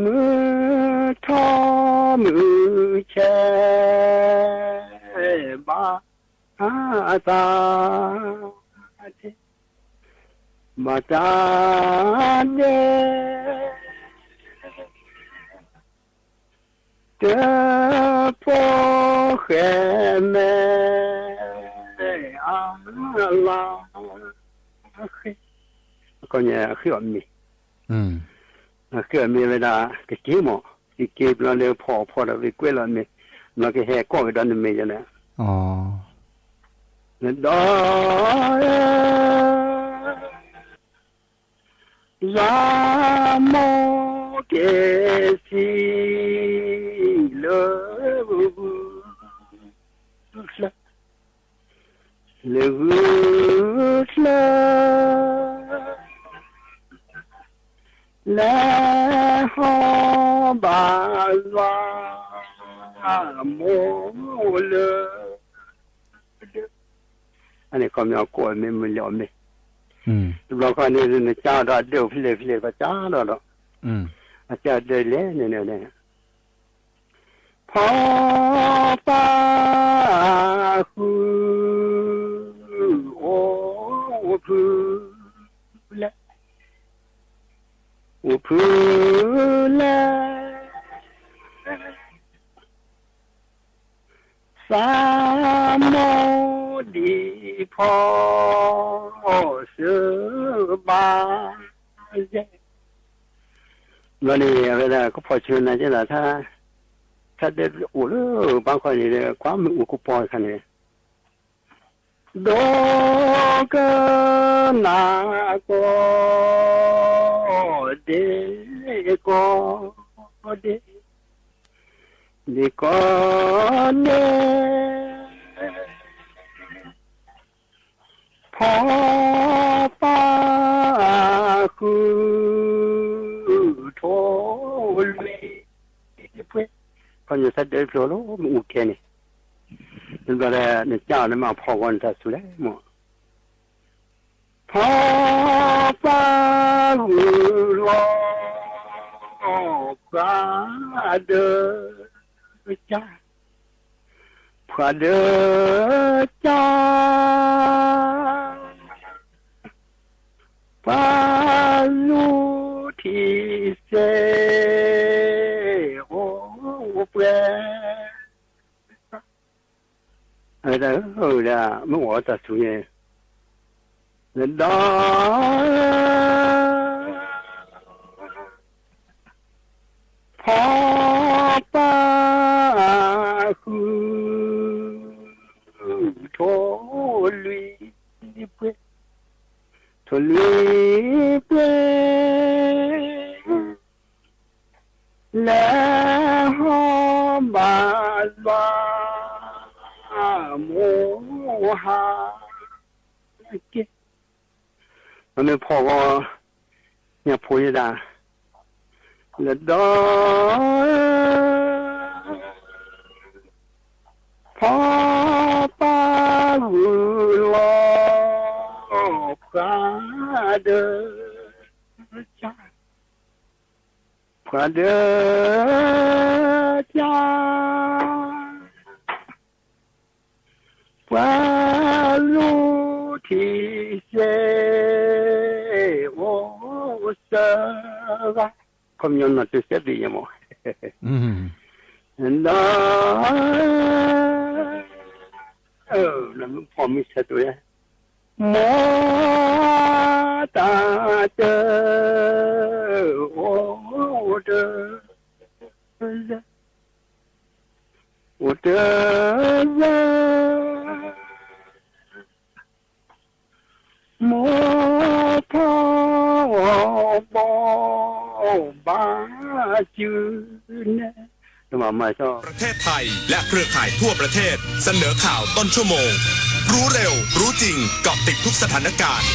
မုၢ်ထီၣ်မုၢ်ဆဲး ဘၣ်သး ဘၣ်တၢ်ဒဲး တဖိဃဲမဲ အလီၤ အဃ့အီၤမ့ၤ, အဃ့အီၤမ့ၤဝဲဒၣ် ကက့ၤမး, ကက့ၤဘျီလၢဖီအီၤဖီဒီး က့ၤကွဲးလီၤမ့ၤ, ဘျီကဟဲကိးကဒီးနမ့ၤယလဲၣ်, ဒီး ယမိၢ်က့ၤဆံးလၢ ဂုၢ်ချၢ, လၢဂုၢ်ချၢ, လဲၤဟီၣ်ဘၣ်ယွၤ မိၢ်လၢ အန့ၣ်ခီမ့ၢ်အကိးမ့ၢ်မုၢ်လၢအီၤမ့ၢ်, တဘျီဃီန့ၣ် နကၢ်ဒီးအဒၢးဖျဲၣ်ဖျဲၣ် ပှၤကၢ်ဒီးဒီး, အကၢ်ဒၢးလဲၣ်န့ၣ်န့ၣ်, ဖီပၢ်ဃု အိၣ်ဖုလဲၣ်, အိၣ်ဖုလဲၣ် သးမိၢ်ဒံးဖီ စၢဘၣ်ယဲၢ်, ဘျီန့ၣ် အဝဲဒၣ်ကဖီၣ်ဆၢနၤကဲဒၣ် ထါဒဲးအိၣ်လၢဘါခီန့ၣ်ဒီး ကွၢ်မ့ၣ်အူကပီၤအခါန့ၣ် ဒီးကနၣ်ကိးဒဲး ကိးဒဲး ဒဲးကိးဒဲး ဖီပၢ်ဃု ထိၣ်လွံၢ်ပှဲၤ, ခီညိသးဒၢးဖျိလီၤ မ့ၣ်အူကဲန့ၣ်, နဘျီဒီး နကၢ်အီၤနမ့ၢ်ဖီဂီၤနတၢ်စူၤလဲၣ်မ့ၢ် ဖီပၢ်ဂုၢ်လီၤ ပှၤဒၢးကၢ်, ပှၤဒၢးကၢ်, ပှၤလူၤထံစဲ အိၣ်ပှဲၤ အဝဲဒၣ်ဧၢ ဝဲဒၣ် မ့ၢ်အိၣ်တၢ်စူၤန့ၣ် ဒီး ဖီပၢ်ဃု ထိၣ်လွံၢ်ပှဲၤ, ထိၣ်လွံၢ်ပှဲၤ လဲၤဟီၣ်ဘၣ်ယွၤ မိၢ်ဟါက့ၤ, မ့ၢ်ဖီဂီၤ ညၣ်ဖိယဲဒၣ် လၢဒီး ဖီပၢ်ဂုၢ်လီၤ ပှၤဒၢး ပှၤဒၢးကၢ်, ပှၤလူၤထံစဲ အိၣ်စၢဂၤ, ခီပညီနီၢ်တစဲးဘ့ၣ်ယဲမ့ၢ်, ဒီး ဖီမ့ၢ်ဆဲးတိၤယဲ, မိၢ်တၢ်တၢ အိၣ်တၢ အိၣ်တၢ် မိၢ်ဖီဘီ ဘၣ်စုနဲၣ်, မၤမၤစီ ประเทศไทยและเครือข่ายทั่วประเทศเสนอข่าวต้นชั่วโมง รู้เร็ว รู้จริง เกาะติดทุกสถานการณ์